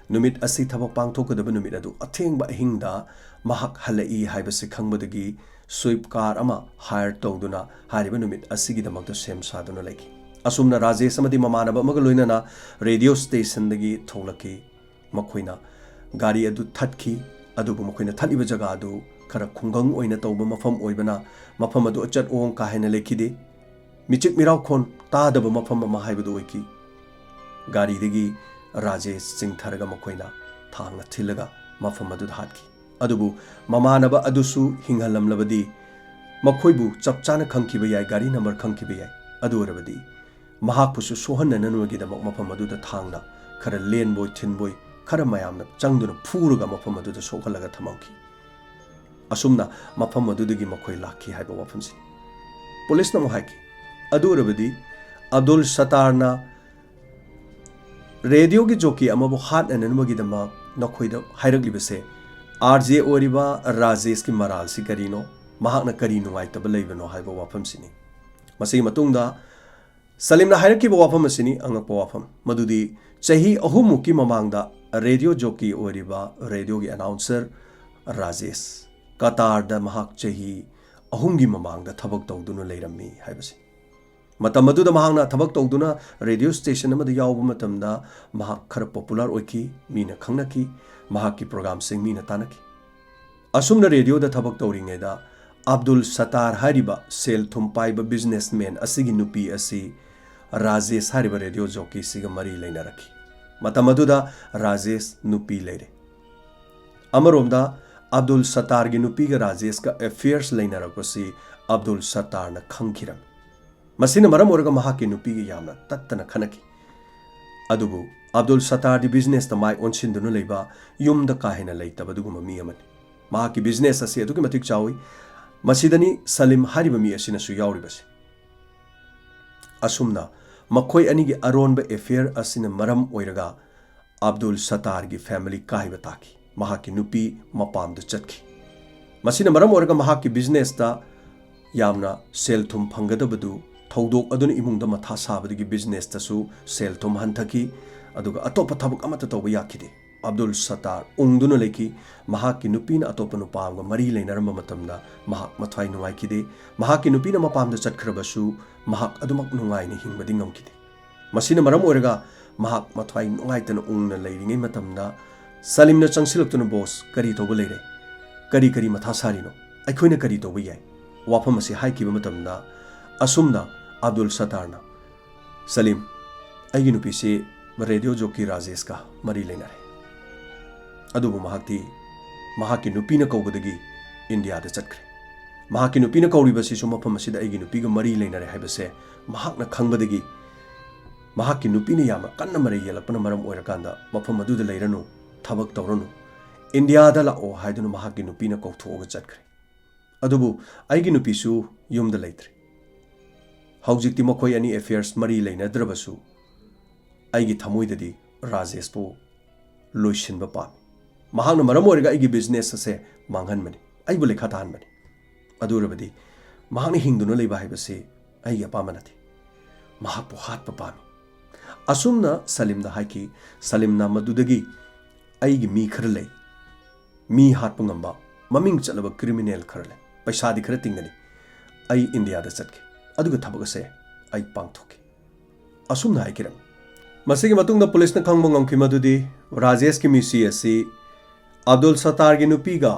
ꯅꯨꯃꯤꯠ ꯑꯁꯤ ꯊꯕꯛ ꯄꯥꯡꯊꯣꯛꯀꯗꯕ ꯅꯨꯃꯤꯠ ꯑꯗꯨ ꯑꯊꯦꯡꯕ ꯑꯍꯤꯡꯗ ꯃꯍꯥꯛ ꯍꯜꯂꯛꯏ ꯍꯥꯏꯕꯁꯤ ꯈꯪꯕꯗꯒꯤ Swift car ꯑꯃ hire ꯇꯧꯗꯨꯅ ꯍꯥꯏꯔꯤꯕ ꯅꯨꯃꯤꯠ ꯑꯁꯤꯒꯤꯗꯃꯛꯇ ꯁꯦꯝ ꯁꯥꯗꯨꯅ ꯂꯩꯈꯤ꯫ ꯑꯁꯨꯝꯅ ꯔꯥꯖꯦꯁ ꯑꯃꯗꯤ ꯃꯃꯥꯟꯅꯕ ꯑꯃꯒ ꯂꯣꯏꯅꯅ radio stationꯗꯒꯤ ꯊꯣꯛꯂꯛꯈꯤ꯫ ꯃꯈꯣꯏꯅ ꯒꯥꯔꯤ ꯑꯗꯨ ꯊꯠꯈꯤ, ꯑꯗꯨꯕꯨ ꯃꯈꯣꯏꯅ ꯊꯠꯂꯤꯕ ꯖꯒꯥ ꯑꯗꯨ ꯈꯔ ꯈꯨꯡꯒꯪ ꯑꯣꯏꯅ ꯇꯧꯕ ꯃꯐꯝ ꯑꯣꯏꯕꯅ ꯃꯐꯝ ꯑꯗꯨ ꯑꯆꯠ ꯑꯋꯣꯡ ꯀꯥ ꯍꯦꯟꯅ ꯂꯩꯈꯤꯗꯦ꯫ ꯃꯤꯆꯤꯛ ꯃꯤꯔꯥꯎꯈꯣꯟ ꯇꯥꯗꯕ ꯃꯐꯝ ꯑꯃ ꯍꯥꯏꯕꯗꯨ ꯑꯣꯏꯈꯤ꯫ ꯒꯥꯔꯤꯗꯒꯤ ꯔꯥꯖꯦꯁ ꯆꯤꯡꯊꯔꯒ ꯃꯈꯣꯏꯅ ꯊꯥꯡꯅ ꯊꯤꯜꯂꯒ ꯃꯐꯝ ꯑꯗꯨꯗ ꯍꯥꯠꯈꯤ꯫ ꯑꯗꯨꯕꯨ ꯃꯃꯥꯟꯅꯕ ꯑꯗꯨꯁꯨ ꯍꯤꯡꯍꯜꯂꯝꯂꯕꯗꯤ, ꯃꯈꯣꯏꯕꯨ ꯆꯞ ꯆꯥꯅ ꯈꯪꯈꯤꯕ ꯌꯥꯏ, ꯒꯥꯔꯤ number ꯈꯪꯈꯤꯕ ꯌꯥꯏ꯫ ꯑꯗꯨ ꯑꯣꯏꯔꯕꯗꯤ ꯃꯍꯥꯛꯄꯨꯁꯨ ꯁꯣꯛꯍꯟꯅꯅꯕꯒꯤꯗꯃꯛ ꯃꯐꯝ ꯑꯗꯨꯗ ꯊꯥꯡꯅ ꯈꯔ ꯂꯦꯟꯕꯣꯏ ꯊꯤꯟꯕꯣꯏ ꯈꯔ ꯃꯌꯥꯝꯅ ꯆꯪꯗꯨꯅ ꯐꯨꯔꯒ ꯃꯐꯝ ꯑꯗꯨꯗ ꯁꯣꯛꯍꯜꯂꯒ ꯊꯝꯃꯝꯈꯤ꯫ ꯑꯁꯨꯝꯅ ꯃꯐꯝ ꯑꯗꯨꯗꯒꯤ ꯃꯈꯣꯏ ꯂꯥꯛꯈꯤ ꯍꯥꯏꯕ ꯋꯥꯐꯝꯁꯤ ꯄꯨꯂꯤꯁꯅ ꯑꯃꯨꯛ ꯍꯥꯏꯈꯤ꯫ ꯑꯗꯨ ꯑꯣꯏꯔꯕꯗꯤ ꯑꯕꯗꯨꯜ ꯁꯇꯥꯔꯅ ꯔꯦꯗꯤꯑꯣꯒꯤ ꯖꯣꯀꯤ ꯑꯃꯕꯨ ꯍꯥꯠꯅꯅꯕꯒꯤꯗꯃꯛ ꯅꯈꯣꯏꯗ ꯍꯥꯏꯔꯛꯂꯤꯕꯁꯦ, ꯑꯥꯔ ꯖꯦ ꯑꯣꯏꯔꯤꯕ ꯔꯥꯖꯦꯁꯀꯤ ꯃꯔꯥꯜꯁꯤ ꯀꯔꯤꯅꯣ, ꯃꯍꯥꯛꯅ ꯀꯔꯤ ꯅꯨꯡꯉꯥꯏꯇꯕ ꯂꯩꯕꯅꯣ ꯍꯥꯏꯕ ꯋꯥꯐꯝꯁꯤꯅꯤ꯫ ꯃꯁꯤꯒꯤ ꯃꯇꯨꯡꯗ ꯁꯂꯤꯝꯅ ꯍꯥꯏꯔꯛꯈꯤꯕ ꯋꯥꯐꯝ ꯑꯁꯤꯅꯤ ꯑꯉꯛꯄ ꯋꯥꯐꯝ, ꯃꯗꯨꯗꯤ ꯆꯍꯤ ꯑꯍꯨꯝꯃꯨꯛꯀꯤ ꯃꯃꯥꯡꯗ ꯔꯦꯗꯤꯑꯣ ꯖꯣꯀꯤ ꯑꯣꯏꯔꯤꯕ ꯔꯦꯗꯤꯑꯣꯒꯤ ꯑꯦꯅꯥꯎꯟꯁꯔ ꯔꯥꯖꯦꯁ ꯀꯇꯥꯔꯗ ꯃꯍꯥꯛ ꯆꯍꯤ ꯑꯍꯨꯝꯒꯤ ꯃꯃꯥꯡꯗ ꯊꯕꯛ ꯇꯧꯗꯨꯅ ꯂꯩꯔꯝꯃꯤ ꯍꯥꯏꯕꯁꯤ꯫ ꯃꯇꯝ ꯑꯗꯨꯗ ꯃꯍꯥꯛꯅ ꯊꯕꯛ ꯇꯧꯗꯨꯅ ꯔꯦꯗꯤꯑꯣ ꯁ꯭ꯇꯦꯁꯟ ꯑꯃꯗ ꯌꯥꯎꯕ ꯃꯇꯝꯗ ꯃꯍꯥꯛ ꯈꯔ ꯄꯣꯄꯨꯂꯔ ꯑꯣꯏꯈꯤ, ꯃꯤꯅ ꯈꯪꯅꯈꯤ, ꯃꯍꯥꯛꯀꯤ ꯄ꯭ꯔꯣꯒ꯭ꯔꯥꯝꯁꯤꯡ ꯃꯤꯅ ꯇꯥꯅꯈꯤ꯫ ꯑꯁꯨꯝꯅ ꯔꯦꯗꯤꯑꯣꯗ ꯊꯕꯛ ꯇꯧꯔꯤꯉꯩꯗ ꯑꯕꯗꯨꯜ ꯁꯇꯥꯔ ꯍꯥꯏꯔꯤꯕ ꯁꯦꯜ ꯊꯨꯝ ꯄꯥꯏꯕ ꯕꯤꯖꯤꯅꯦꯁꯃꯦꯟ ꯑꯁꯤꯒꯤ ꯅꯨꯄꯤ ꯑꯁꯤ ꯔꯥꯖꯦꯁ ꯍꯥꯏꯔꯤꯕ ꯔꯦꯗꯤꯑꯣ ꯖꯣꯀꯤꯁꯤꯒ ꯃꯔꯤ ꯂꯩꯅꯔꯛꯈꯤ꯫ ꯃꯇꯝ ꯑꯗꯨꯗ ꯔꯥꯖꯦꯁ ꯅꯨꯄꯤ ꯂꯩꯔꯦ꯫ ꯑꯃꯔꯣꯝꯗ ꯑꯕꯗꯨꯜ ꯁꯇꯥꯔꯒꯤ ꯅꯨꯄꯤꯒ ꯔꯥꯖꯦꯁꯀ ꯑꯦꯐꯤꯌꯔꯁ ꯂꯩꯅꯔꯛꯄꯁꯤ ꯑꯕꯗꯨꯜ ꯁꯇꯥꯔꯅ ꯈꯪꯈꯤꯔꯝꯃꯤ꯫ ꯃꯁꯤꯅ ꯃꯔꯝ ꯑꯣꯏꯔꯒ ꯃꯍꯥꯛꯀꯤ ꯅꯨꯄꯤꯒ ꯌꯥꯝꯅ ꯇꯠꯇꯅ ꯈꯠꯅꯈꯤ꯫ ꯑꯗꯨꯕꯨ ꯑꯕꯗꯨꯜ ꯁꯇꯥꯔꯗꯤ ꯕꯤꯖꯤꯅꯦꯁꯇ ꯃꯥꯏ ꯑꯣꯟꯁꯤꯟꯗꯨꯅ ꯂꯩꯕ, ꯌꯨꯝꯗ ꯀꯥ ꯍꯦꯟꯅ ꯂꯩꯇꯕ ꯑꯗꯨꯒꯨꯝꯕ ꯃꯤ ꯑꯃꯅꯤ꯫ ꯃꯍꯥꯛꯀꯤ ꯕꯤꯖꯤꯅꯦꯁ ꯑꯁꯤ ꯑꯗꯨꯛꯀꯤ ꯃꯇꯤꯛ ꯆꯥꯎꯏ꯫ ꯃꯁꯤꯗꯅꯤ ꯁꯂꯤꯝ ꯍꯥꯏꯔꯤꯕ ꯃꯤ ꯑꯁꯤꯅꯁꯨ ꯌꯥꯎꯔꯤꯕꯁꯤ꯫ ꯑꯁꯨꯝꯅ ꯃꯈꯣꯏ ꯑꯅꯤꯒꯤ ꯑꯔꯣꯟꯕ ꯑꯦꯐꯤꯌꯔ ꯑꯁꯤꯅ ꯃꯔꯝ ꯑꯣꯏꯔꯒ ꯑꯕꯗꯨꯜ ꯁꯇꯥꯔꯒꯤ ꯐꯦꯃꯤꯂꯤ ꯀꯥꯏꯕ ꯇꯥꯈꯤ꯫ ꯃꯍꯥꯛꯀꯤ ꯅꯨꯄꯤ ꯃꯄꯥꯝꯗ ꯆꯠꯈꯤ꯫ ꯃꯁꯤꯅ ꯃꯔꯝ ꯑꯣꯏꯔꯒ ꯃꯍꯥꯛꯀꯤ ꯕꯤꯖꯤꯅꯦꯁꯇ ꯌꯥꯝꯅ ꯁꯦꯜ ꯊꯨꯝ ꯐꯪꯒꯗꯕꯗꯨ ꯊꯧꯗꯣꯛ ꯑꯗꯨꯅ ꯏꯃꯨꯡꯗ ꯃꯊꯥ ꯁꯥꯕꯗꯒꯤ ꯕꯤꯖꯤꯅꯦꯁꯇꯁꯨ ꯁꯦꯜ ꯊꯨꯝ ꯍꯟꯊꯈꯤ, ꯑꯗꯨꯒ ꯑꯇꯣꯞꯄ ꯊꯕꯛ ꯑꯃꯠꯇ ꯇꯧꯕ ꯌꯥꯈꯤꯗꯦ꯫ ꯑꯕꯗꯨꯜ ꯁꯇꯥꯔ ꯎꯪꯗꯨꯅ ꯂꯩꯈꯤ꯫ ꯃꯍꯥꯛꯀꯤ ꯅꯨꯄꯤꯅ ꯑꯇꯣꯞꯄ ꯅꯨꯄꯥ ꯑꯃꯒ ꯃꯔꯤ ꯂꯩꯅꯔꯝꯕ ꯃꯇꯝꯗ ꯃꯍꯥꯛ ꯃꯊ꯭ꯋꯥꯏ ꯅꯨꯡꯉꯥꯏꯈꯤꯗꯦ꯫ ꯃꯍꯥꯛꯀꯤ ꯅꯨꯄꯤꯅ ꯃꯄꯥꯝꯗ ꯆꯠꯈ꯭ꯔꯕꯁꯨ ꯃꯍꯥꯛ ꯑꯗꯨꯃꯛ ꯅꯨꯡꯉꯥꯏꯅ ꯍꯤꯡꯕꯗꯤ ꯉꯝꯈꯤꯗꯦ꯫ ꯃꯁꯤꯅ ꯃꯔꯝ ꯑꯣꯏꯔꯒ ꯃꯍꯥꯛ ꯃꯊ꯭ꯋꯥꯏ ꯅꯨꯡꯉꯥꯏꯇꯅ ꯎꯪꯅ ꯂꯩꯔꯤꯉꯩ ꯃꯇꯝꯗ ꯁꯂꯤꯝꯅ ꯆꯪꯁꯤꯜꯂꯛꯇꯨꯅ, "ꯕꯣꯁ, ꯀꯔꯤ ꯇꯧꯕ ꯂꯩꯔꯦ? ꯀꯔꯤ ꯀꯔꯤ ꯃꯊꯥ ꯁꯥꯔꯤꯅꯣ? ꯑꯩꯈꯣꯏꯅ ꯀꯔꯤ ꯇꯧꯕ ꯌꯥꯏ?" ꯋꯥꯐꯝ ꯑꯁꯤ ꯍꯥꯏꯈꯤꯕ ꯃꯇꯝꯗ ꯑꯁꯨꯝꯅ ꯑꯕꯗꯨꯜ ꯁꯇꯥꯔꯅ, "ꯁꯂꯤꯝ, ꯑꯩꯒꯤ ꯅꯨꯄꯤꯁꯤ ꯔꯦꯗꯤꯑꯣ ꯖꯣꯀꯤ ꯔꯥꯖꯦꯁꯀ ꯃꯔꯤ ꯂꯩꯅꯔꯦ꯫ ꯑꯗꯨꯕꯨ ꯃꯍꯥꯛꯇꯤ ꯃꯍꯥꯛꯀꯤ ꯅꯨꯄꯤꯅ ꯀꯧꯕꯗꯒꯤ ꯏꯟꯗꯤꯌꯥꯗ ꯆꯠꯈ꯭ꯔꯦ꯫ ꯃꯍꯥꯛꯀꯤ ꯅꯨꯄꯤꯅ ꯀꯧꯔꯤꯕꯁꯤꯁꯨ ꯃꯐꯝ ꯑꯁꯤꯗ ꯑꯩꯒꯤ ꯅꯨꯄꯤꯒ ꯃꯔꯤ ꯂꯩꯅꯔꯦ ꯍꯥꯏꯕꯁꯦ ꯃꯍꯥꯛꯅ ꯈꯪꯕꯗꯒꯤ ꯃꯍꯥꯛꯀꯤ ꯅꯨꯄꯤꯅ ꯌꯥꯝꯅ ꯀꯟꯅ ꯃꯔꯩ ꯌꯦꯠꯂꯛꯄꯅ ꯃꯔꯝ ꯑꯣꯏꯔꯀꯥꯟꯗ ꯃꯐꯝ ꯑꯗꯨꯗ ꯂꯩꯔꯅꯨ, ꯊꯕꯛ ꯇꯧꯔꯅꯨ, ꯏꯟꯗꯤꯌꯥꯗ ꯂꯥꯛꯑꯣ" ꯍꯥꯏꯗꯨꯅ ꯃꯍꯥꯛꯀꯤ ꯅꯨꯄꯤꯅ ꯀꯧꯊꯣꯛꯑꯒ ꯆꯠꯈ꯭ꯔꯦ꯫ ꯑꯗꯨꯕꯨ ꯑꯩꯒꯤ ꯅꯨꯄꯤꯁꯨ ꯌꯨꯝꯗ ꯂꯩꯇ꯭ꯔꯦ꯫ ꯍꯧꯖꯤꯛꯇꯤ ꯃꯈꯣꯏ ꯑꯅꯤ ꯑꯦꯐꯤꯌꯔꯁ ꯃꯔꯤ ꯂꯩꯅꯗ꯭ꯔꯕꯁꯨ ꯑꯩꯒꯤ ꯊꯃꯣꯏꯗꯗꯤ ꯔꯥꯖꯦꯁꯄꯨ ꯂꯣꯏꯁꯤꯟꯕ ꯄꯥꯝꯃꯤ꯫ ꯃꯍꯥꯛꯅ ꯃꯔꯝ ꯑꯣꯏꯔꯒ ꯑꯩꯒꯤ ꯕꯤꯖꯤꯅꯦꯁ ꯑꯁꯦ ꯃꯥꯡꯍꯟꯕꯅꯤ, ꯑꯩꯕꯨ ꯂꯩꯈꯥ ꯇꯥꯍꯟꯕꯅꯤ꯫ ꯑꯗꯨ ꯑꯣꯏꯔꯕꯗꯤ ꯃꯍꯥꯛꯅ ꯍꯤꯡꯗꯨꯅ ꯂꯩꯕ ꯍꯥꯏꯕꯁꯤ ꯑꯩꯒꯤ ꯑꯄꯥꯝꯕ ꯅꯠꯇꯦ꯫ ꯃꯍꯥꯛꯄꯨ ꯍꯥꯠꯄ ꯄꯥꯝꯃꯤ꯫ ꯑꯁꯨꯝꯅ ꯁꯂꯤꯝꯗ ꯍꯥꯏꯈꯤ꯫ ꯁꯂꯤꯝꯅ ꯃꯗꯨꯗꯒꯤ ꯑꯩꯒꯤ ꯃꯤ ꯈꯔ ꯂꯩ, ꯃꯤ ꯍꯥꯠꯄ ꯉꯝꯕ ꯃꯃꯤꯡ ꯆꯠꯂꯕ ꯀ꯭ꯔꯤꯃꯤꯅꯦꯜ ꯈꯔ ꯂꯩ, ꯄꯩꯁꯥꯗꯤ ꯈꯔ ꯇꯤꯡꯒꯅꯤ꯫ ꯑꯩ ꯏꯟꯗꯤꯌꯥꯗ ꯆꯠꯈꯤ, ꯑꯗꯨꯒ ꯊꯕꯛ ꯑꯁꯦ ꯑꯩ ꯄꯥꯡꯊꯣꯛꯈꯤ꯫ ꯑꯁꯨꯝꯅ ꯍꯥꯏꯈꯤꯔꯝꯃꯤ꯫ ꯃꯁꯤꯒꯤ ꯃꯇꯨꯡꯗ ꯄꯨꯂꯤꯁꯅ ꯈꯪꯕ ꯉꯝꯈꯤ ꯃꯗꯨꯗꯤ ꯔꯥꯖꯦꯁꯀꯤ ꯃꯤꯁꯤ ꯑꯁꯤ ꯑꯕꯗꯨꯜ ꯁꯠꯇꯥꯔꯒꯤ ꯅꯨꯄꯤꯒ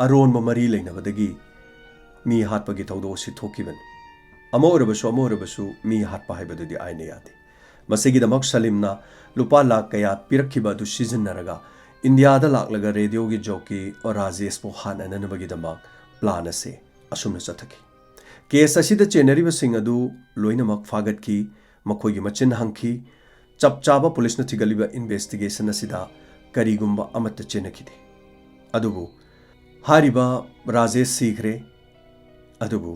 ꯑꯔꯣꯟꯕ ꯃꯔꯤ ꯂꯩꯅꯕꯗꯒꯤ ꯃꯤ ꯍꯥꯠꯄꯒꯤ ꯊꯧꯗꯣꯛ ꯑꯁꯤ ꯊꯣꯛꯈꯤꯕꯅꯤ꯫ ꯑꯃ ꯑꯣꯏꯔꯕꯁꯨ ꯑꯃ ꯑꯣꯏꯔꯕꯁꯨ ꯃꯤ ꯍꯥꯠꯄ ꯍꯥꯏꯕꯗꯨꯗꯤ ꯑꯥꯏꯟꯅ ꯌꯥꯗꯦ꯫ ꯃꯁꯤꯒꯤꯗꯃꯛ ꯁꯂꯤꯝꯅ ꯂꯨꯄꯥ ꯂꯥꯈ ꯀꯌꯥ ꯄꯤꯔꯛꯈꯤꯕ ꯑꯗꯨ ꯁꯤꯖꯤꯟꯅꯔꯒ ꯏꯟꯗꯤꯌꯥꯗ ꯂꯥꯛꯂꯒ ꯔꯦꯗꯤꯑꯣꯒꯤ ꯖꯣꯀꯤ ꯔꯥꯖꯦꯁꯄꯨ ꯍꯥꯠꯅꯅꯕꯒꯤꯗꯃꯛ ꯄ꯭ꯂꯥꯟ ꯑꯁꯤ ꯑꯁꯨꯝꯅ ꯆꯠꯊꯈꯤ꯫ ꯀꯦꯁ ꯑꯁꯤꯗ ꯆꯦꯟꯅꯔꯤꯕꯁꯤꯡ ꯑꯗꯨ ꯂꯣꯏꯅꯃꯛ ꯐꯥꯒꯠꯈꯤ, ꯃꯈꯣꯏꯒꯤ ꯃꯆꯤꯟ ꯍꯪꯈꯤ꯫ ꯆꯞ ꯆꯥꯕ ꯄꯨꯂꯤꯁꯅ ꯊꯤꯒꯠꯂꯤꯕ ꯏꯟꯚꯦꯁꯇꯤꯒꯦꯁꯟ ꯑꯁꯤꯗ ꯀꯔꯤꯒꯨꯝꯕ ꯑꯃꯠꯇ ꯆꯦꯟꯅꯈꯤꯗꯦ꯫ ꯑꯗꯨꯕꯨ ꯍꯥꯏꯔꯤꯕ ꯔꯥꯖꯦꯁ ꯁꯤꯈ꯭ꯔꯦ꯫ ꯑꯗꯨꯕꯨ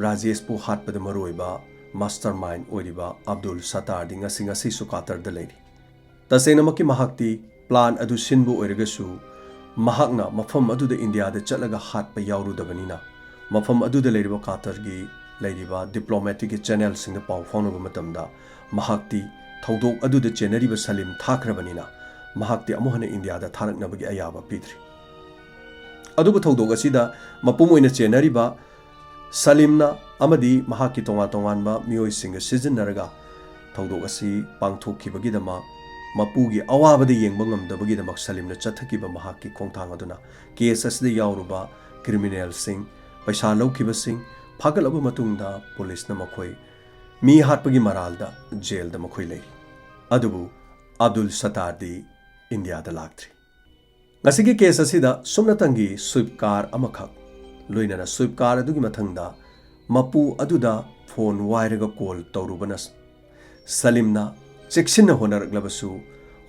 ꯔꯥꯖꯦꯁꯄꯨ ꯍꯥꯠꯄꯗ ꯃꯔꯨꯑꯣꯏꯕ ꯃꯥꯁꯇꯔ ꯃꯥꯏꯟ ꯑꯣꯏꯔꯤꯕ ꯑꯕꯗꯨꯜ ꯁꯠꯇꯥꯔꯗꯤ ꯉꯁꯤ ꯉꯁꯤꯁꯨ ꯀꯥꯇꯔꯗ ꯂꯩꯔꯤ꯫ ꯇꯁꯦꯡꯅꯃꯛꯀꯤ ꯃꯍꯥꯛꯇꯤ ꯄ꯭ꯂꯥꯟ ꯑꯗꯨ ꯁꯤꯟꯕ ꯑꯣꯏꯔꯒꯁꯨ, ꯃꯍꯥꯛꯅ ꯃꯐꯝ ꯑꯗꯨꯗ ꯏꯟꯗꯤꯌꯥꯗ ꯆꯠꯂꯒ ꯍꯥꯠꯄ ꯌꯥꯎꯔꯨꯗꯕꯅꯤꯅ, ꯃꯐꯝ ꯑꯗꯨꯗ ꯂꯩꯔꯤꯕ ꯀꯥꯇꯔꯒꯤ ꯂꯩꯔꯤꯕ ꯗꯤꯄ꯭ꯂꯣꯃꯦꯇꯤꯛꯀꯤ ꯆꯦꯅꯦꯜꯁꯤꯡꯗ ꯄꯥꯎ ꯐꯥꯎꯅꯕ ꯃꯇꯝꯗ, ꯃꯍꯥꯛꯇꯤ ꯊꯧꯗꯣꯛ ꯑꯗꯨꯗ ꯆꯦꯟꯅꯔꯤꯕ ꯁꯂꯤꯝ ꯊꯥꯈ꯭ꯔꯕꯅꯤꯅ, ꯃꯍꯥꯛꯇꯤ ꯑꯃꯨꯛ ꯍꯟꯅ ꯏꯟꯗꯤꯌꯥꯗ ꯊꯥꯔꯛꯅꯕꯒꯤ ꯑꯌꯥꯕ ꯄꯤꯗ꯭ꯔꯤ꯫ ꯑꯗꯨꯕꯨ ꯊꯧꯗꯣꯛ ꯑꯁꯤꯗ ꯃꯄꯨꯝ ꯑꯣꯏꯅ ꯆꯦꯟꯅꯔꯤꯕ ꯁꯂꯤꯝꯅ ꯑꯃꯗꯤ ꯃꯍꯥꯛꯀꯤ ꯇꯣꯉꯥꯟ ꯇꯣꯉꯥꯟꯕ ꯃꯤꯑꯣꯏꯁꯤꯡꯒ ꯁꯤꯖꯤꯟꯅꯔꯒ ꯊꯧꯗꯣꯛ ꯑꯁꯤ ꯄꯥꯡꯊꯣꯛꯈꯤꯕꯒꯤꯗꯃꯛ, ꯃꯄꯨꯒꯤ ꯑꯋꯥꯕꯗ ꯌꯦꯡꯕ ꯉꯝꯗꯕꯒꯤꯗꯃꯛ ꯁꯂꯤꯝꯅ ꯆꯠꯊꯈꯤꯕ ꯃꯍꯥꯛꯀꯤ ꯈꯣꯡꯊꯥꯡ ꯑꯗꯨꯅ ꯀꯦꯁ ꯑꯁꯤꯗ ꯌꯥꯎꯔꯨꯕ ꯀ꯭ꯔꯤꯃꯤꯅꯦꯜꯁꯤꯡ, ꯄꯩꯁꯥ ꯂꯧꯈꯤꯕꯁꯤꯡ ꯐꯥꯒꯠꯂꯕ ꯃꯇꯨꯡꯗ ꯄꯨꯂꯤꯁꯅ ꯃꯈꯣꯏ ꯃꯤ ꯍꯥꯠꯄꯒꯤ ꯃꯔꯥꯜꯗ ꯖꯦꯜꯗ ꯃꯈꯣꯏ ꯂꯩꯔꯤ꯫ ꯑꯗꯨꯕꯨ ꯑꯕꯗꯨꯜ ꯁꯠꯇꯥꯔꯗꯤ ꯏꯟꯗꯤꯌꯥꯗ ꯂꯥꯛꯇ꯭ꯔꯤ꯫ ꯉꯁꯤꯒꯤ ꯀꯦꯁ ꯑꯁꯤꯗ ꯁꯨꯞꯅꯇꯪꯒꯤ ꯁ꯭ꯋꯤꯞ ꯀꯥꯔ ꯑꯃꯈꯛ, ꯂꯣꯏꯅꯅ ꯁ꯭ꯋꯤꯞ ꯀꯥꯔ ꯑꯗꯨꯒꯤ ꯃꯊꯪꯗ ꯃꯄꯨ ꯑꯗꯨꯗ ꯐꯣꯟ ꯋꯥꯏꯔꯒ ꯀꯣꯜ ꯇꯧꯔꯨꯕꯅ ꯁꯂꯤꯝꯅ ꯆꯦꯛꯁꯤꯟꯅ ꯍꯣꯠꯅꯔꯛꯂꯕꯁꯨ,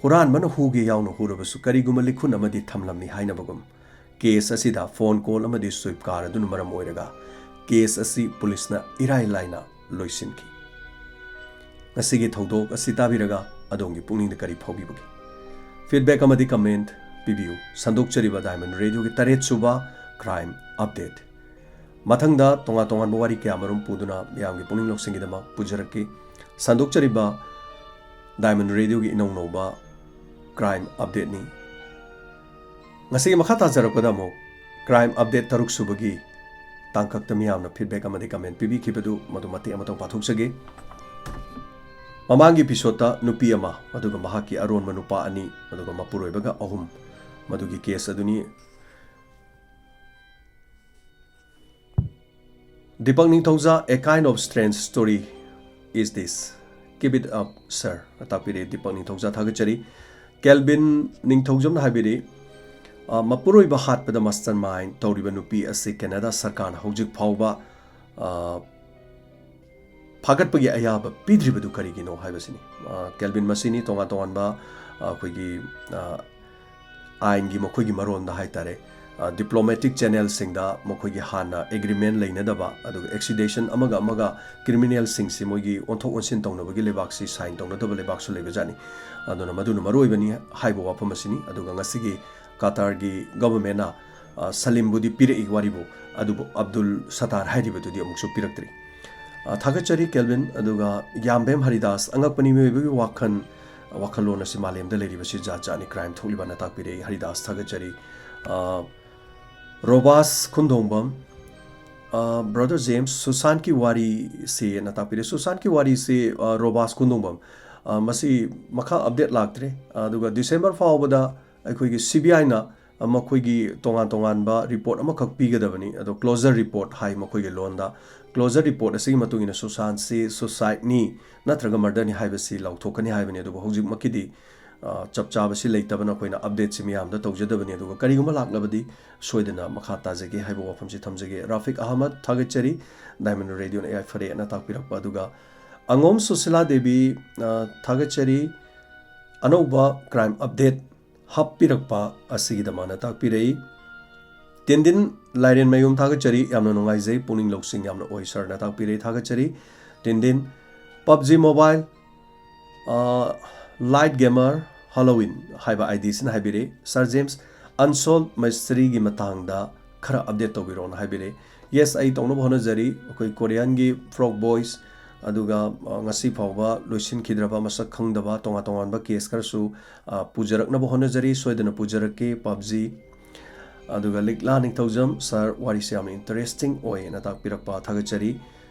ꯍꯨꯔꯥꯟꯕꯅ ꯍꯨꯒꯦ ꯌꯥꯎꯅ ꯍꯨꯔꯕꯁꯨ ꯀꯔꯤꯒꯨꯝꯕ ꯂꯤꯈꯨꯟ ꯑꯃꯗꯤ ꯊꯝꯂꯝꯃꯤ ꯍꯥꯏꯅꯕꯒꯨꯝ, ꯀꯦꯁ ꯑꯁꯤꯗ ꯐꯣꯟ ꯀꯣꯜ ꯑꯃꯗꯤ ꯁ꯭ꯋꯤꯞ ꯀꯥꯔ ꯑꯗꯨꯅ ꯃꯔꯝ ꯑꯣꯏꯔꯒ ꯀꯦꯁ ꯑꯁꯤ ꯄꯨꯂꯤꯁꯅ ꯏꯔꯥꯏ ꯂꯥꯏꯅ ꯂꯣꯏꯁꯤꯟꯈꯤ꯫ ꯉꯁꯤꯒꯤ ꯊꯧꯗꯣꯛ ꯑꯁꯤ ꯇꯥꯕꯤꯔꯒ ꯑꯗꯣꯝꯒꯤ ꯄꯨꯛꯅꯤꯡꯗ ꯀꯔꯤ ꯐꯥꯎꯕꯤꯕꯒꯦ? Feedback ꯑꯃꯗꯤ comment ꯄꯤꯕꯤꯌꯨ꯫ ꯁꯟꯗꯣꯛꯆꯔꯤꯕ Diamond Radioꯒꯤ ꯇꯔꯦꯠ ꯁꯨꯕ Crime Update꯫ ꯃꯊꯪꯗ ꯇꯣꯉꯥꯟ ꯇꯣꯉꯥꯟꯕ ꯋꯥꯔꯤ ꯀꯌꯥ ꯃꯔꯨꯝ ꯄꯨꯗꯨꯅ ꯃꯤꯌꯥꯝꯒꯤ ꯄꯨꯛꯅꯤꯡ ꯂꯧꯁꯤꯡꯒꯤꯗꯃꯛ ꯄꯨꯖꯔꯛꯀꯦ꯫ ꯁꯟꯗꯣꯛꯆꯔꯤꯕ Diamond Radioꯒꯤ ꯏꯅꯧ ꯅꯧꯕ Crime Updateꯅꯤ꯫ ꯉꯁꯤꯒꯤ ꯃꯈꯥ ꯇꯥꯖꯔꯛꯄꯗ ꯑꯃꯨꯛ Crime Update ꯇꯔꯨꯛ ꯁꯨꯕꯒꯤ ꯇꯥꯡꯀꯛꯇ ꯃꯤꯌꯥꯝꯅ feedback ꯑꯃꯗꯤ comment ꯄꯤꯕꯤꯈꯤꯕꯗꯨ ꯃꯗꯨ ꯃꯇꯦꯛ ꯑꯃꯇꯪ ꯄꯥꯊꯣꯛꯆꯒꯦ꯫ ꯃꯃꯥꯡꯒꯤ episodeꯇ ꯅꯨꯄꯤ ꯑꯃ, ꯑꯗꯨꯒ ꯃꯍꯥꯛꯀꯤ ꯑꯔꯣꯟꯕ ꯅꯨꯄꯥ ꯑꯅꯤ, ꯑꯗꯨꯒ ꯃꯄꯨꯔꯣꯏꯕꯒ ꯑꯍꯨꯝ, ꯃꯗꯨꯒꯤ case ꯑꯗꯨꯅꯤ꯫ Deepak Ningthouja, "A kind of strange story is this. Keep it up, sir," ꯇꯥꯛꯄꯤꯔꯦ꯫ Deepak Ningthouja ꯊꯥꯒꯠꯆꯔꯤ꯫ Kelvin ꯅꯤꯡꯊꯧꯖꯝꯅ ꯍꯥꯏꯕꯤꯔꯤ, ꯑ, ꯃꯄꯨꯔꯣꯏꯕ ꯍꯥꯠꯄꯗ mastermind ꯇꯧꯔꯤꯕ ꯅꯨꯄꯤ ꯑꯁꯤ ꯀꯦꯅꯥꯗꯥ ꯁꯔꯀꯥꯔꯅ ꯍꯧꯖꯤꯛ ꯐꯥꯎꯕ, ꯑ, ꯐꯥꯒꯠꯄꯒꯤ ꯑꯌꯥꯕ ꯄꯤꯗ꯭ꯔꯤꯕꯗꯨ ꯀꯔꯤꯒꯤꯅꯣ ꯍꯥꯏꯕꯁꯤꯅꯤ꯫ ꯑ, Kelvin, ꯃꯁꯤꯅꯤ ꯇꯣꯉꯥꯟ ꯇꯣꯉꯥꯟꯕ, ꯑ, ꯑꯩꯈꯣꯏꯒꯤ, ꯑ, ꯑꯥꯏꯟꯒꯤ ꯃꯈꯣꯏꯒꯤ ꯃꯔꯣꯟꯗ ꯍꯥꯏꯇꯥꯔꯦ, ꯑ, diplomatic channelꯁꯤꯡꯗ ꯃꯈꯣꯏꯒꯤ ꯍꯥꯟꯅ agreement ꯂꯩꯅꯗꯕ, ꯑꯗꯨꯒ accusation ꯑꯃꯒ ꯑꯃꯒ criminalꯁꯤꯡꯁꯤ ꯃꯣꯏꯒꯤ ꯑꯣꯟꯊꯣꯛ ꯑꯣꯟꯁꯤꯟ ꯇꯧꯅꯕꯒꯤ ꯂꯩꯕꯥꯛꯁꯤ sign ꯇꯧꯅꯗꯕ ꯂꯩꯕꯥꯛꯁꯨ ꯂꯩꯕꯖꯥꯠꯅꯤ꯫ ꯑꯗꯨꯅ ꯃꯗꯨꯅ ꯃꯔꯨ ꯑꯣꯏꯕꯅꯤ ꯍꯥꯏꯕ ꯋꯥꯐꯝ ꯑꯁꯤꯅꯤ꯫ ꯑꯗꯨꯒ ꯉꯁꯤꯒꯤ ꯀꯇꯥꯔꯒꯤ governmentꯅ, ꯑ, ꯁꯂꯤꯝꯕꯨꯗꯤ ꯄꯤꯔꯛꯏ ꯋꯥꯔꯤꯕꯨ, ꯑꯗꯨꯕꯨ ꯑꯕꯗꯨꯜ ꯁꯇꯥꯔ ꯍꯥꯏꯔꯤꯕꯗꯨꯗꯤ ꯑꯃꯨꯛꯁꯨ ꯄꯤꯔꯛꯇ꯭ꯔꯤ꯫ ꯑ, ꯊꯥꯒꯠꯆꯔꯤ Kelvin꯫ ꯑꯗꯨꯒ ꯌꯥꯝꯕꯦꯝ ꯍꯔꯤꯗꯥꯁ, "ꯑꯉꯛꯄꯅꯤ ꯃꯤꯑꯣꯏꯕꯒꯤ ꯋꯥꯈꯜ, ꯋꯥꯈꯜꯂꯣꯟ ꯑꯁꯤ ꯃꯥꯂꯦꯝꯗ ꯂꯩꯔꯤꯕꯁꯤ ꯖꯥꯠ ꯖꯥꯠꯅꯤ, crime ꯊꯣꯛꯂꯤꯕꯅ ꯇꯥꯛꯄꯤꯔꯛꯏ ꯍꯔꯤꯗꯥꯁ, ꯊꯥꯒꯠꯆꯔꯤ"꯫ ꯑ, ꯔꯣꯕꯥꯁ ꯈꯨꯟꯗꯣꯡꯕꯝ, ꯑ, Brother James, ꯁꯨꯁꯥꯟꯠꯀꯤ ꯋꯥꯔꯤꯁꯦꯅ ꯇꯥꯛꯄꯤꯔꯦ꯫ ꯁꯨꯁꯥꯟꯠꯀꯤ ꯋꯥꯔꯤꯁꯤ, ꯑ, ꯔꯣꯕꯥꯁ ꯈꯨꯟꯗꯣꯡꯕꯝ, ꯑ, ꯃꯁꯤ ꯃꯈꯥ update ꯂꯥꯛꯇ꯭ꯔꯦ꯫ ꯑꯗꯨꯒ December ꯐꯥꯎꯕꯗ ꯑꯩꯈꯣꯏꯒꯤ CBIꯅ, ꯑ, ꯃꯈꯣꯏꯒꯤ ꯇꯣꯉꯥꯟ ꯇꯣꯉꯥꯟꯕ report ꯑꯃꯈꯛ ꯄꯤꯒꯗꯕꯅꯤ꯫ ꯑꯗꯣ closure report ꯍꯥꯏ ꯃꯈꯣꯏꯒꯤ ꯂꯣꯟꯗ꯫ Closure report ꯑꯁꯤꯒꯤ ꯃꯇꯨꯡ ꯏꯟꯅ ꯁꯨꯁꯥꯟꯠꯁꯤ suicideꯅꯤ ꯅꯠꯇ꯭ꯔꯒ murderꯅꯤ ꯍꯥꯏꯕꯁꯤ ꯂꯥꯎꯊꯣꯛꯀꯅꯤ ꯍꯥꯏꯕꯅꯤ꯫ ꯑꯗꯨꯕꯨ ꯍꯧꯖꯤꯛꯃꯛꯀꯤꯗꯤ, ꯑ, ꯆꯞ ꯆꯥꯕꯁꯤ ꯂꯩꯇꯕꯅ ꯑꯩꯈꯣꯏꯅ updateꯁꯤ ꯃꯤꯌꯥꯝꯗ ꯇꯧꯖꯗꯕꯅꯤ꯫ ꯑꯗꯨꯒ ꯀꯔꯤꯒꯨꯝꯕ ꯂꯥꯛꯂꯕꯗꯤ ꯁꯣꯏꯗꯅ ꯃꯈꯥ ꯇꯥꯖꯒꯦ ꯍꯥꯏꯕ ꯋꯥꯐꯝꯁꯤ ꯊꯝꯖꯒꯦ꯫ ꯔꯥꯐꯤꯛ ꯑꯍꯃꯗ, ꯊꯥꯒꯠꯆꯔꯤ꯫ Diamond Radioꯅ ꯌꯥꯏꯐꯔꯦꯅ ꯇꯥꯛꯄꯤꯔꯛꯄ꯫ ꯑꯗꯨꯒ ꯑꯉꯣꯝ ꯁꯨꯁꯤꯂꯥ ꯗꯦꯕꯤ, ꯑ, ꯊꯥꯒꯠꯆꯔꯤ꯫ ꯑꯅꯧꯕ crime update ꯍꯥꯞꯄꯤꯔꯛꯄ ꯑꯁꯤꯒꯤꯗꯃꯛꯅ ꯇꯥꯛꯄꯤꯔꯛꯏ꯫ ꯇꯦꯟꯗꯤꯟ ꯂꯥꯏꯔꯦꯟꯃꯌꯨꯝ, ꯊꯥꯒꯠꯆꯔꯤ, ꯌꯥꯝꯅ ꯅꯨꯡꯉꯥꯏꯖꯩ, ꯄꯨꯛꯅꯤꯡ ꯂꯧꯁꯤꯡ ꯌꯥꯝꯅ ꯑꯣꯏ sirꯅ ꯇꯥꯛꯄꯤꯔꯛꯏ, ꯊꯥꯒꯠꯆꯔꯤ꯫ ꯇꯦꯟꯗꯤꯟ, PUBG Mobile, Light Gamer Halloween ꯍꯥꯏꯕ ꯑꯥꯏ ꯗꯤꯁꯤꯅ ꯍꯥꯏꯕꯤꯔꯦ, "Sir James, Unsolved Mysteryꯒꯤ ꯃꯇꯥꯡꯗ ꯈꯔ ꯑꯞꯗꯦꯠ ꯇꯧꯕꯤꯔꯛꯑꯣꯅ" ꯍꯥꯏꯕꯤꯔꯦ꯫ ꯌꯦꯁ, ꯑꯩ ꯇꯧꯅꯕ ꯍꯣꯠꯅꯖꯔꯤ꯫ ꯑꯩꯈꯣꯏ ꯀꯣꯔꯤꯌꯥꯟꯒꯤ Frog Boys, ꯑꯗꯨꯒ, ꯑ, ꯉꯁꯤ ꯐꯥꯎꯕ ꯂꯣꯏꯁꯤꯟꯈꯤꯗ꯭ꯔꯕ, ꯃꯁꯛ ꯈꯪꯗꯕ ꯇꯣꯉꯥꯟ ꯇꯣꯉꯥꯟꯕ ꯀꯦꯁ ꯈꯔꯁꯨ, ꯑ, ꯄꯨꯖꯔꯛꯅꯕ ꯍꯣꯠꯅꯖꯔꯤ꯫ ꯁꯣꯏꯗꯅ ꯄꯨꯖꯔꯛꯀꯦ꯫ ꯄꯞꯖꯤ, ꯑꯗꯨꯒ ꯂꯤꯛꯂꯥ ꯅꯤꯡꯊꯧꯖꯝ, "Sir, ꯋꯥꯔꯤꯁꯦ ꯌꯥꯝꯅ interesting ꯑꯣꯏ" ꯑꯅ ꯇꯥꯛꯄꯤꯔꯛꯄ ꯊꯥꯒꯠꯆꯔꯤ꯫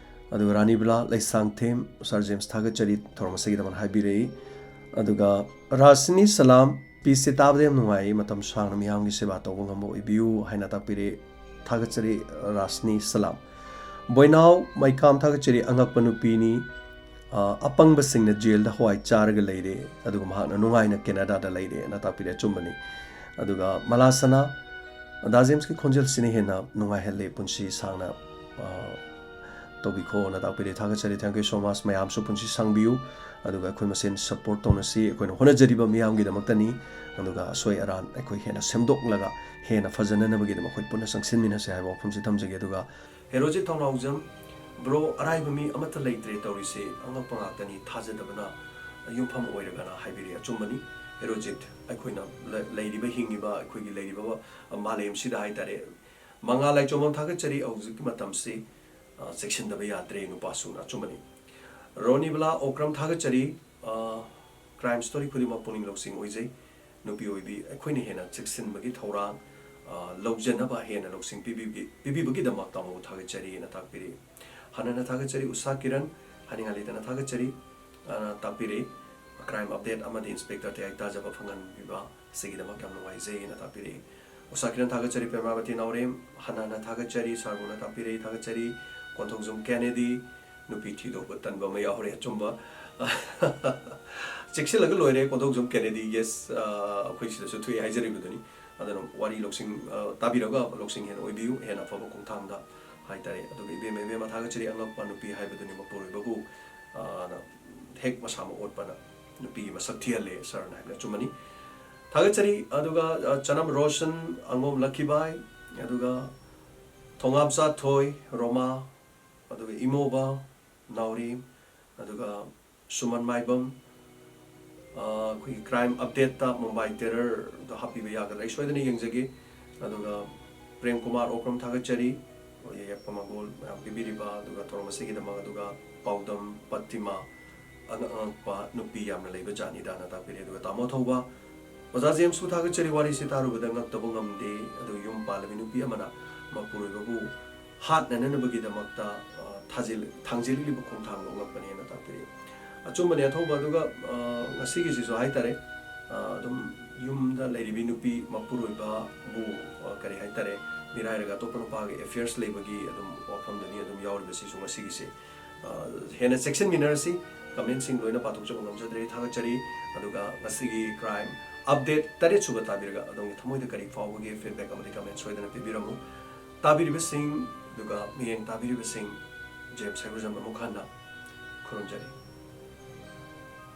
ꯑꯗꯨꯒ ꯔꯥꯅꯤꯕꯂꯥ ꯂꯩꯁꯥꯡꯊꯦꯝ, "Sir James, ꯊꯥꯒꯠꯆꯔꯤ, ꯊꯧꯔꯝ ꯑꯁꯤꯒꯤꯗꯃꯛ" ꯍꯥꯏꯕꯤꯔꯛꯏ꯫ ꯑꯗꯨꯒ ꯔꯥꯁꯤꯅꯤ ꯁꯂꯥꯝ, "ꯄꯤꯁꯁꯦ ꯇꯥꯕꯗ ꯌꯥꯝ ꯅꯨꯡꯉꯥꯏ, ꯃꯇꯝ ꯁꯥꯡꯅ ꯃꯤꯌꯥꯝꯒꯤ ꯁꯦꯕꯥ ꯇꯧꯕ ꯉꯝꯕ ꯑꯣꯏꯕꯤꯌꯨ" ꯍꯥꯏꯅ ꯇꯥꯛꯄꯤꯔꯛꯏ꯫ ꯊꯥꯒꯠꯆꯔꯤ, ꯔꯥꯁꯅꯤ ꯁꯂꯥꯝ꯫ ꯕꯣꯏꯅꯥꯎ ꯃꯩꯀꯥꯝ, ꯊꯥꯒꯠꯆꯔꯤ, "ꯑꯉꯛꯄ ꯅꯨꯄꯤꯅꯤ, ꯑ, ꯑꯄꯪꯕꯁꯤꯡꯅ ꯖꯦꯜꯗ ꯍꯋꯥꯏ ꯆꯥꯔꯒ ꯂꯩꯔꯦ, ꯑꯗꯨꯒ ꯃꯍꯥꯛꯅ ꯅꯨꯡꯉꯥꯏꯅ ꯀꯦꯅꯥꯗꯥꯗ ꯂꯩꯔꯦ" ꯑꯅ ꯇꯥꯛꯄꯤꯔꯦ꯫ ꯑꯆꯨꯝꯕꯅꯤ꯫ ꯑꯗꯨꯒ ꯃꯂꯥ ꯁꯅꯥ, "ꯗꯥ ꯖꯦꯝꯁꯀꯤ ꯈꯣꯟꯖꯦꯜꯁꯤꯅ ꯍꯦꯟꯅ ꯅꯨꯡꯉꯥꯏꯍꯜꯂꯦ, ꯄꯨꯟꯁꯤ ꯁꯥꯡꯅ, ꯑ, ꯇꯧꯕꯤꯈꯣꯅ" ꯇꯥꯛꯄꯤꯔꯦ꯫ ꯊꯥꯒꯠꯆꯔꯤ, thank you so much꯫ ꯃꯌꯥꯝꯁꯨ ꯄꯨꯟꯁꯤ ꯁꯥꯡꯕꯤꯌꯨ, ꯑꯗꯨꯒ ꯑꯩꯈꯣꯏ ꯃꯁꯦꯟ ꯁꯞꯄꯣꯔꯠ ꯇꯧꯅꯁꯤ꯫ ꯑꯩꯈꯣꯏꯅ ꯍꯣꯠꯅꯖꯔꯤꯕ ꯃꯤꯌꯥꯝꯒꯤꯗꯃꯛꯇꯅꯤ, ꯑꯗꯨꯒ ꯑꯁꯣꯏ ꯑꯔꯥꯟ ꯑꯩꯈꯣꯏ ꯍꯦꯟꯅ ꯁꯦꯝꯗꯣꯛꯂꯒ ꯍꯦꯟꯅ ꯐꯖꯅꯅꯕꯒꯤꯗꯃꯛ ꯑꯩꯈꯣꯏ ꯄꯨꯟꯅ ꯆꯪꯁꯤꯟꯃꯤꯟꯅꯁꯤ ꯍꯥꯏꯕ ꯋꯥꯐꯝꯁꯤ ꯊꯝꯖꯒꯦ꯫ ꯑꯗꯨꯒ ꯍꯦꯔꯣꯖꯤꯠ ꯊꯧꯅꯥꯎꯖꯝ, "ꯕ꯭ꯔꯣ, ꯑꯔꯥꯏꯕ ꯃꯤ ꯑꯃꯠꯇ ꯂꯩꯇ꯭ꯔꯦ ꯇꯧꯔꯤꯁꯦ, ꯑꯉꯛꯄ ꯉꯥꯛꯇꯅꯤ, ꯊꯥꯖꯗꯕꯅ ꯌꯨꯝꯐꯝ ꯑꯣꯏꯔꯒꯅ" ꯍꯥꯏꯕꯤꯔꯤ꯫ ꯑꯆꯨꯝꯕꯅꯤ, ꯍꯦꯔꯣꯖꯤꯠ, ꯑꯩꯈꯣꯏꯅ ꯂ-, ꯂꯩꯔꯤꯕ ꯍꯤꯡꯉꯤꯕ ꯑꯩꯈꯣꯏꯒꯤ ꯂꯩꯔꯤꯕ, ꯑ, ꯃꯥꯂꯦꯝꯁꯤꯗ ꯍꯥꯏꯇꯥꯔꯦ꯫ ꯃꯉꯥꯜ ꯂꯥꯏꯆꯣꯝꯕꯝ, ꯊꯥꯒꯠꯆꯔꯤ, ꯍꯧꯖꯤꯛꯀꯤ ꯃꯇꯝꯁꯤ, ꯑ, ꯆꯦꯛꯁꯤꯟꯗꯕ ꯌꯥꯗ꯭ꯔꯦ ꯅꯨꯄꯥꯁꯨꯅ꯫ ꯑꯆꯨꯝꯕꯅꯤ꯫ ꯔꯣꯅꯤꯕꯂꯥ ꯑꯣꯀ꯭ꯔꯝ, ꯊꯥꯒꯠꯆꯔꯤ, ꯑ, "Crime story ꯈꯨꯗꯤꯡꯃꯛ ꯄꯨꯛꯅꯤꯡ ꯂꯧꯁꯤꯡ ꯑꯣꯏꯖꯩ꯫ ꯅꯨꯄꯤ ꯑꯣꯏꯕꯤ ꯑꯩꯈꯣꯏꯅ ꯍꯦꯟꯅ ꯆꯦꯛꯁꯤꯟꯕꯒꯤ ꯊꯧꯔꯥꯡ, ꯑ, ꯂꯧꯖꯅꯕ ꯍꯦꯟꯅ ꯂꯧꯁꯤꯡ ꯄꯤꯕꯤꯕꯒꯤ-, ꯄꯤꯕꯤꯕꯒꯤꯗꯃꯛ ꯇꯥꯃꯣꯕꯨ ꯊꯥꯒꯠꯆꯔꯤꯅ" ꯇꯥꯛꯄꯤꯔꯤ꯫ ꯍꯟꯅ ꯍꯟꯅ ꯊꯥꯒꯠꯆꯔꯤ ꯎꯁꯥ ꯀꯤꯔꯟ, ꯍꯥꯏꯅꯤꯡꯉꯥꯏ ꯂꯩꯇꯅ ꯊꯥꯒꯠꯆꯔꯤ, ꯑꯅ ꯇꯥꯛꯄꯤꯔꯤ꯫ "Crime update ꯑꯃꯗꯤ Inspector ꯇꯌꯥꯏ ꯇꯥꯖꯕ ꯐꯪꯍꯟꯕꯤꯕ ꯑꯁꯤꯒꯤꯗꯃꯛ ꯌꯥꯝ ꯅꯨꯡꯉꯥꯏꯖꯩꯅ" ꯇꯥꯛꯄꯤꯔꯤ꯫ ꯎꯁꯥ ꯀꯤꯔꯟ, ꯊꯥꯒꯠꯆꯔꯤ꯫ ꯄ꯭ꯔꯦꯃꯥꯕꯇꯤ ꯅꯥꯎꯔꯦꯝ, ꯍꯟꯅ ꯍꯟꯅ ꯊꯥꯒꯠꯆꯔꯤ, ꯁꯥꯔꯕꯨꯅ ꯇꯥꯛꯄꯤꯔꯛꯏ, ꯊꯥꯒꯠꯆꯔꯤ꯫ ꯀꯣꯟꯊꯧꯖꯝ ꯀꯦꯅꯦꯗꯤ, "ꯅꯨꯄꯤ ꯊꯤꯗꯣꯛꯄ ꯇꯟꯕ ꯑꯃ ꯌꯥꯎꯔꯦ", ꯑꯆꯨꯝꯕ꯫ ꯆꯦꯛꯁꯤꯜꯂꯒ ꯂꯣꯏꯔꯦ, ꯀꯣꯟꯊꯧꯖꯝ ꯀꯦꯅꯦꯗꯤ, ꯌꯦꯁ, ꯑ, ꯑꯩꯈꯣꯏ ꯁꯤꯗꯁꯨ ꯊꯣꯛꯑꯦ ꯍꯥꯏꯖꯔꯤꯕꯗꯨꯅꯤ꯫ ꯑꯗꯨꯅ ꯋꯥꯔꯤ ꯂꯧꯁꯤꯡ, ꯑ, ꯇꯥꯕꯤꯔꯒ ꯂꯧꯁꯤꯡ ꯍꯦꯟꯅ ꯑꯣꯏꯕꯤꯌꯨ, ꯍꯦꯟꯅ ꯑꯐꯕ ꯈꯣꯡꯊꯥꯡꯗ ꯍꯥꯏꯇꯥꯔꯦ꯫ ꯑꯗꯨꯒ ꯏꯕꯦꯝꯃ, ꯏꯕꯦꯝꯃ, ꯊꯥꯒꯠꯆꯔꯤ, "ꯑꯉꯛꯄ ꯅꯨꯄꯤ ꯍꯥꯏꯕꯗꯨꯅꯤ ꯃꯄꯨꯔꯣꯏꯕꯕꯨ", ꯑ, ꯅ ꯍꯦꯛ ꯃꯁꯥꯃꯛ ꯑꯣꯠꯄꯅ ꯅꯨꯄꯤꯒꯤ ꯃꯁꯛ ꯊꯤꯍꯜꯂꯦ ꯁꯥꯔꯅ ꯍꯥꯏꯕꯗ ꯑꯆꯨꯝꯕꯅꯤ꯫ ꯊꯥꯒꯠꯆꯔꯤ꯫ ꯑꯗꯨꯒ, ꯑ, ꯆꯅꯝ ꯔꯣꯁꯟ, ꯑꯉꯣꯝ ꯂꯛꯈꯤꯕꯥꯏ, ꯑꯗꯨꯒ ꯊꯣꯉꯥꯝꯆꯥ ꯊꯣꯏ, ꯔꯣꯃꯥ, ꯑꯗꯨꯒ ꯏꯃꯣꯕ, ꯅꯥꯎꯔꯦꯝ, ꯑꯗꯨꯒ ꯁꯨꯃꯟ ꯃꯥꯏꯕꯝ, ꯑ, ꯑꯩꯈꯣꯏꯒꯤ ꯀ꯭ꯔꯥꯏꯝ ꯑꯞꯗꯦꯠꯇ ꯃꯨꯝꯕꯥꯏ ꯇꯦꯔꯔꯗꯣ ꯍꯥꯞꯄꯤꯕ ꯌꯥꯒꯗ꯭ꯔꯥ? ꯑꯩ ꯁꯣꯏꯗꯅ ꯌꯦꯡꯖꯒꯦ꯫ ꯑꯗꯨꯒ ꯄ꯭ꯔꯦꯝ ꯀꯨꯃꯥꯔ ꯑꯣꯀ꯭ꯔꯝ ꯊꯥꯒꯠꯆꯔꯤ, ꯌꯥꯏꯐ ꯃꯒꯣꯜ ꯃꯌꯥꯝ ꯄꯤꯕꯤꯔꯤꯕ, ꯑꯗꯨꯒ ꯊꯧꯔꯝ ꯑꯁꯤꯒꯤꯗꯃꯛ꯫ ꯑꯗꯨꯒ ꯄꯥꯎꯗꯝ ꯄꯇꯤꯃꯥ, ꯑꯉꯛ ꯑꯉꯛꯄ ꯅꯨꯄꯤ ꯌꯥꯝꯅ ꯂꯩꯕ ꯖꯥꯠꯅꯤꯗꯥꯅ ꯇꯥꯛꯄꯤꯔꯤ꯫ ꯑꯗꯨꯒ ꯇꯥꯃꯣ ꯊꯧꯕ, ꯑꯣꯖꯥ ꯖꯦꯝꯁꯄꯨ ꯊꯥꯒꯠꯆꯔꯤ, ꯋꯥꯔꯤꯁꯤ ꯇꯥꯔꯨꯕꯗ ꯉꯛꯇꯕ ꯉꯝꯗꯦ꯫ ꯑꯗꯨꯒ ꯌꯨꯝ ꯄꯥꯜꯂꯕꯤ ꯅꯨꯄꯤ ꯑꯃꯅ ꯃꯄꯨꯔꯣꯏꯕꯕꯨ ꯍꯥꯠꯅꯅꯅꯕꯒꯤꯗꯃꯛꯇ, ꯑ, ꯊꯥꯖꯤꯜ-, ꯊꯥꯡꯖꯤꯜꯂꯤꯕ ꯈꯣꯡꯊꯥꯡꯗꯣ ꯑꯉꯛꯄꯅꯦꯅ ꯇꯥꯛꯄꯤꯔꯤ꯫ ꯑꯆꯨꯝꯕꯅꯦ ꯑꯊꯧꯕ꯫ ꯑꯗꯨꯒ, ꯑ, ꯉꯁꯤꯒꯤꯁꯤꯁꯨ ꯍꯥꯏꯇꯥꯔꯦ, ꯑ, ꯑꯗꯨꯝ ꯌꯨꯝꯗ ꯂꯩꯔꯤꯕꯤ ꯅꯨꯄꯤ ꯃꯄꯨꯔꯣꯏꯕꯕꯨ, ꯑ, ꯀꯔꯤ ꯍꯥꯏꯇꯥꯔꯦ, ꯃꯤꯔꯥꯏꯔꯒ ꯑꯇꯣꯞꯄ ꯅꯨꯄꯥꯒꯤ ꯑꯦꯐꯤꯌꯔꯁ ꯂꯩꯕꯒꯤ ꯑꯗꯨꯝ ꯋꯥꯐꯝꯗꯨꯅꯤ ꯑꯗꯨꯝ ꯌꯥꯎꯔꯤꯕꯁꯤꯁꯨ ꯉꯁꯤꯒꯤꯁꯦ꯫ ꯑ, ꯍꯦꯟꯅ ꯆꯦꯛꯁꯤꯟꯃꯤꯟꯅꯔꯁꯤ꯫ ꯀꯃꯦꯟꯁꯤꯡ ꯂꯣꯏꯅ ꯄꯥꯊꯣꯛꯆꯕ ꯉꯝꯖꯗ꯭ꯔꯦ, ꯊꯥꯒꯠꯆꯔꯤ꯫ ꯑꯗꯨꯒ ꯉꯁꯤꯒꯤ ꯀ꯭ꯔꯥꯏꯝ ꯑꯞꯗꯦꯠ ꯇꯔꯦꯠ ꯁꯨꯕ ꯇꯥꯕꯤꯔꯒ ꯑꯗꯣꯝꯒꯤ ꯊꯃꯣꯏꯗ ꯀꯔꯤ ꯐꯥꯎꯕꯒꯦ, ꯐꯤꯗꯕꯦꯛ ꯑꯃꯗꯤ ꯀꯃꯦꯟ ꯁꯣꯏꯗꯅ ꯄꯤꯕꯤꯔꯝꯃꯨ꯫ ꯇꯥꯕꯤꯔꯤꯕꯁꯤꯡ, ꯑꯗꯨꯒ ꯃꯤꯠꯌꯦꯡ ꯇꯥꯕꯤꯔꯤꯕꯁꯤꯡ, ꯖꯦꯝꯁ ꯍꯩꯒ꯭ꯔꯨꯖꯝ ꯑꯃꯨꯛ ꯍꯟꯅ ꯈꯨꯔꯨꯝꯖꯔꯤ꯫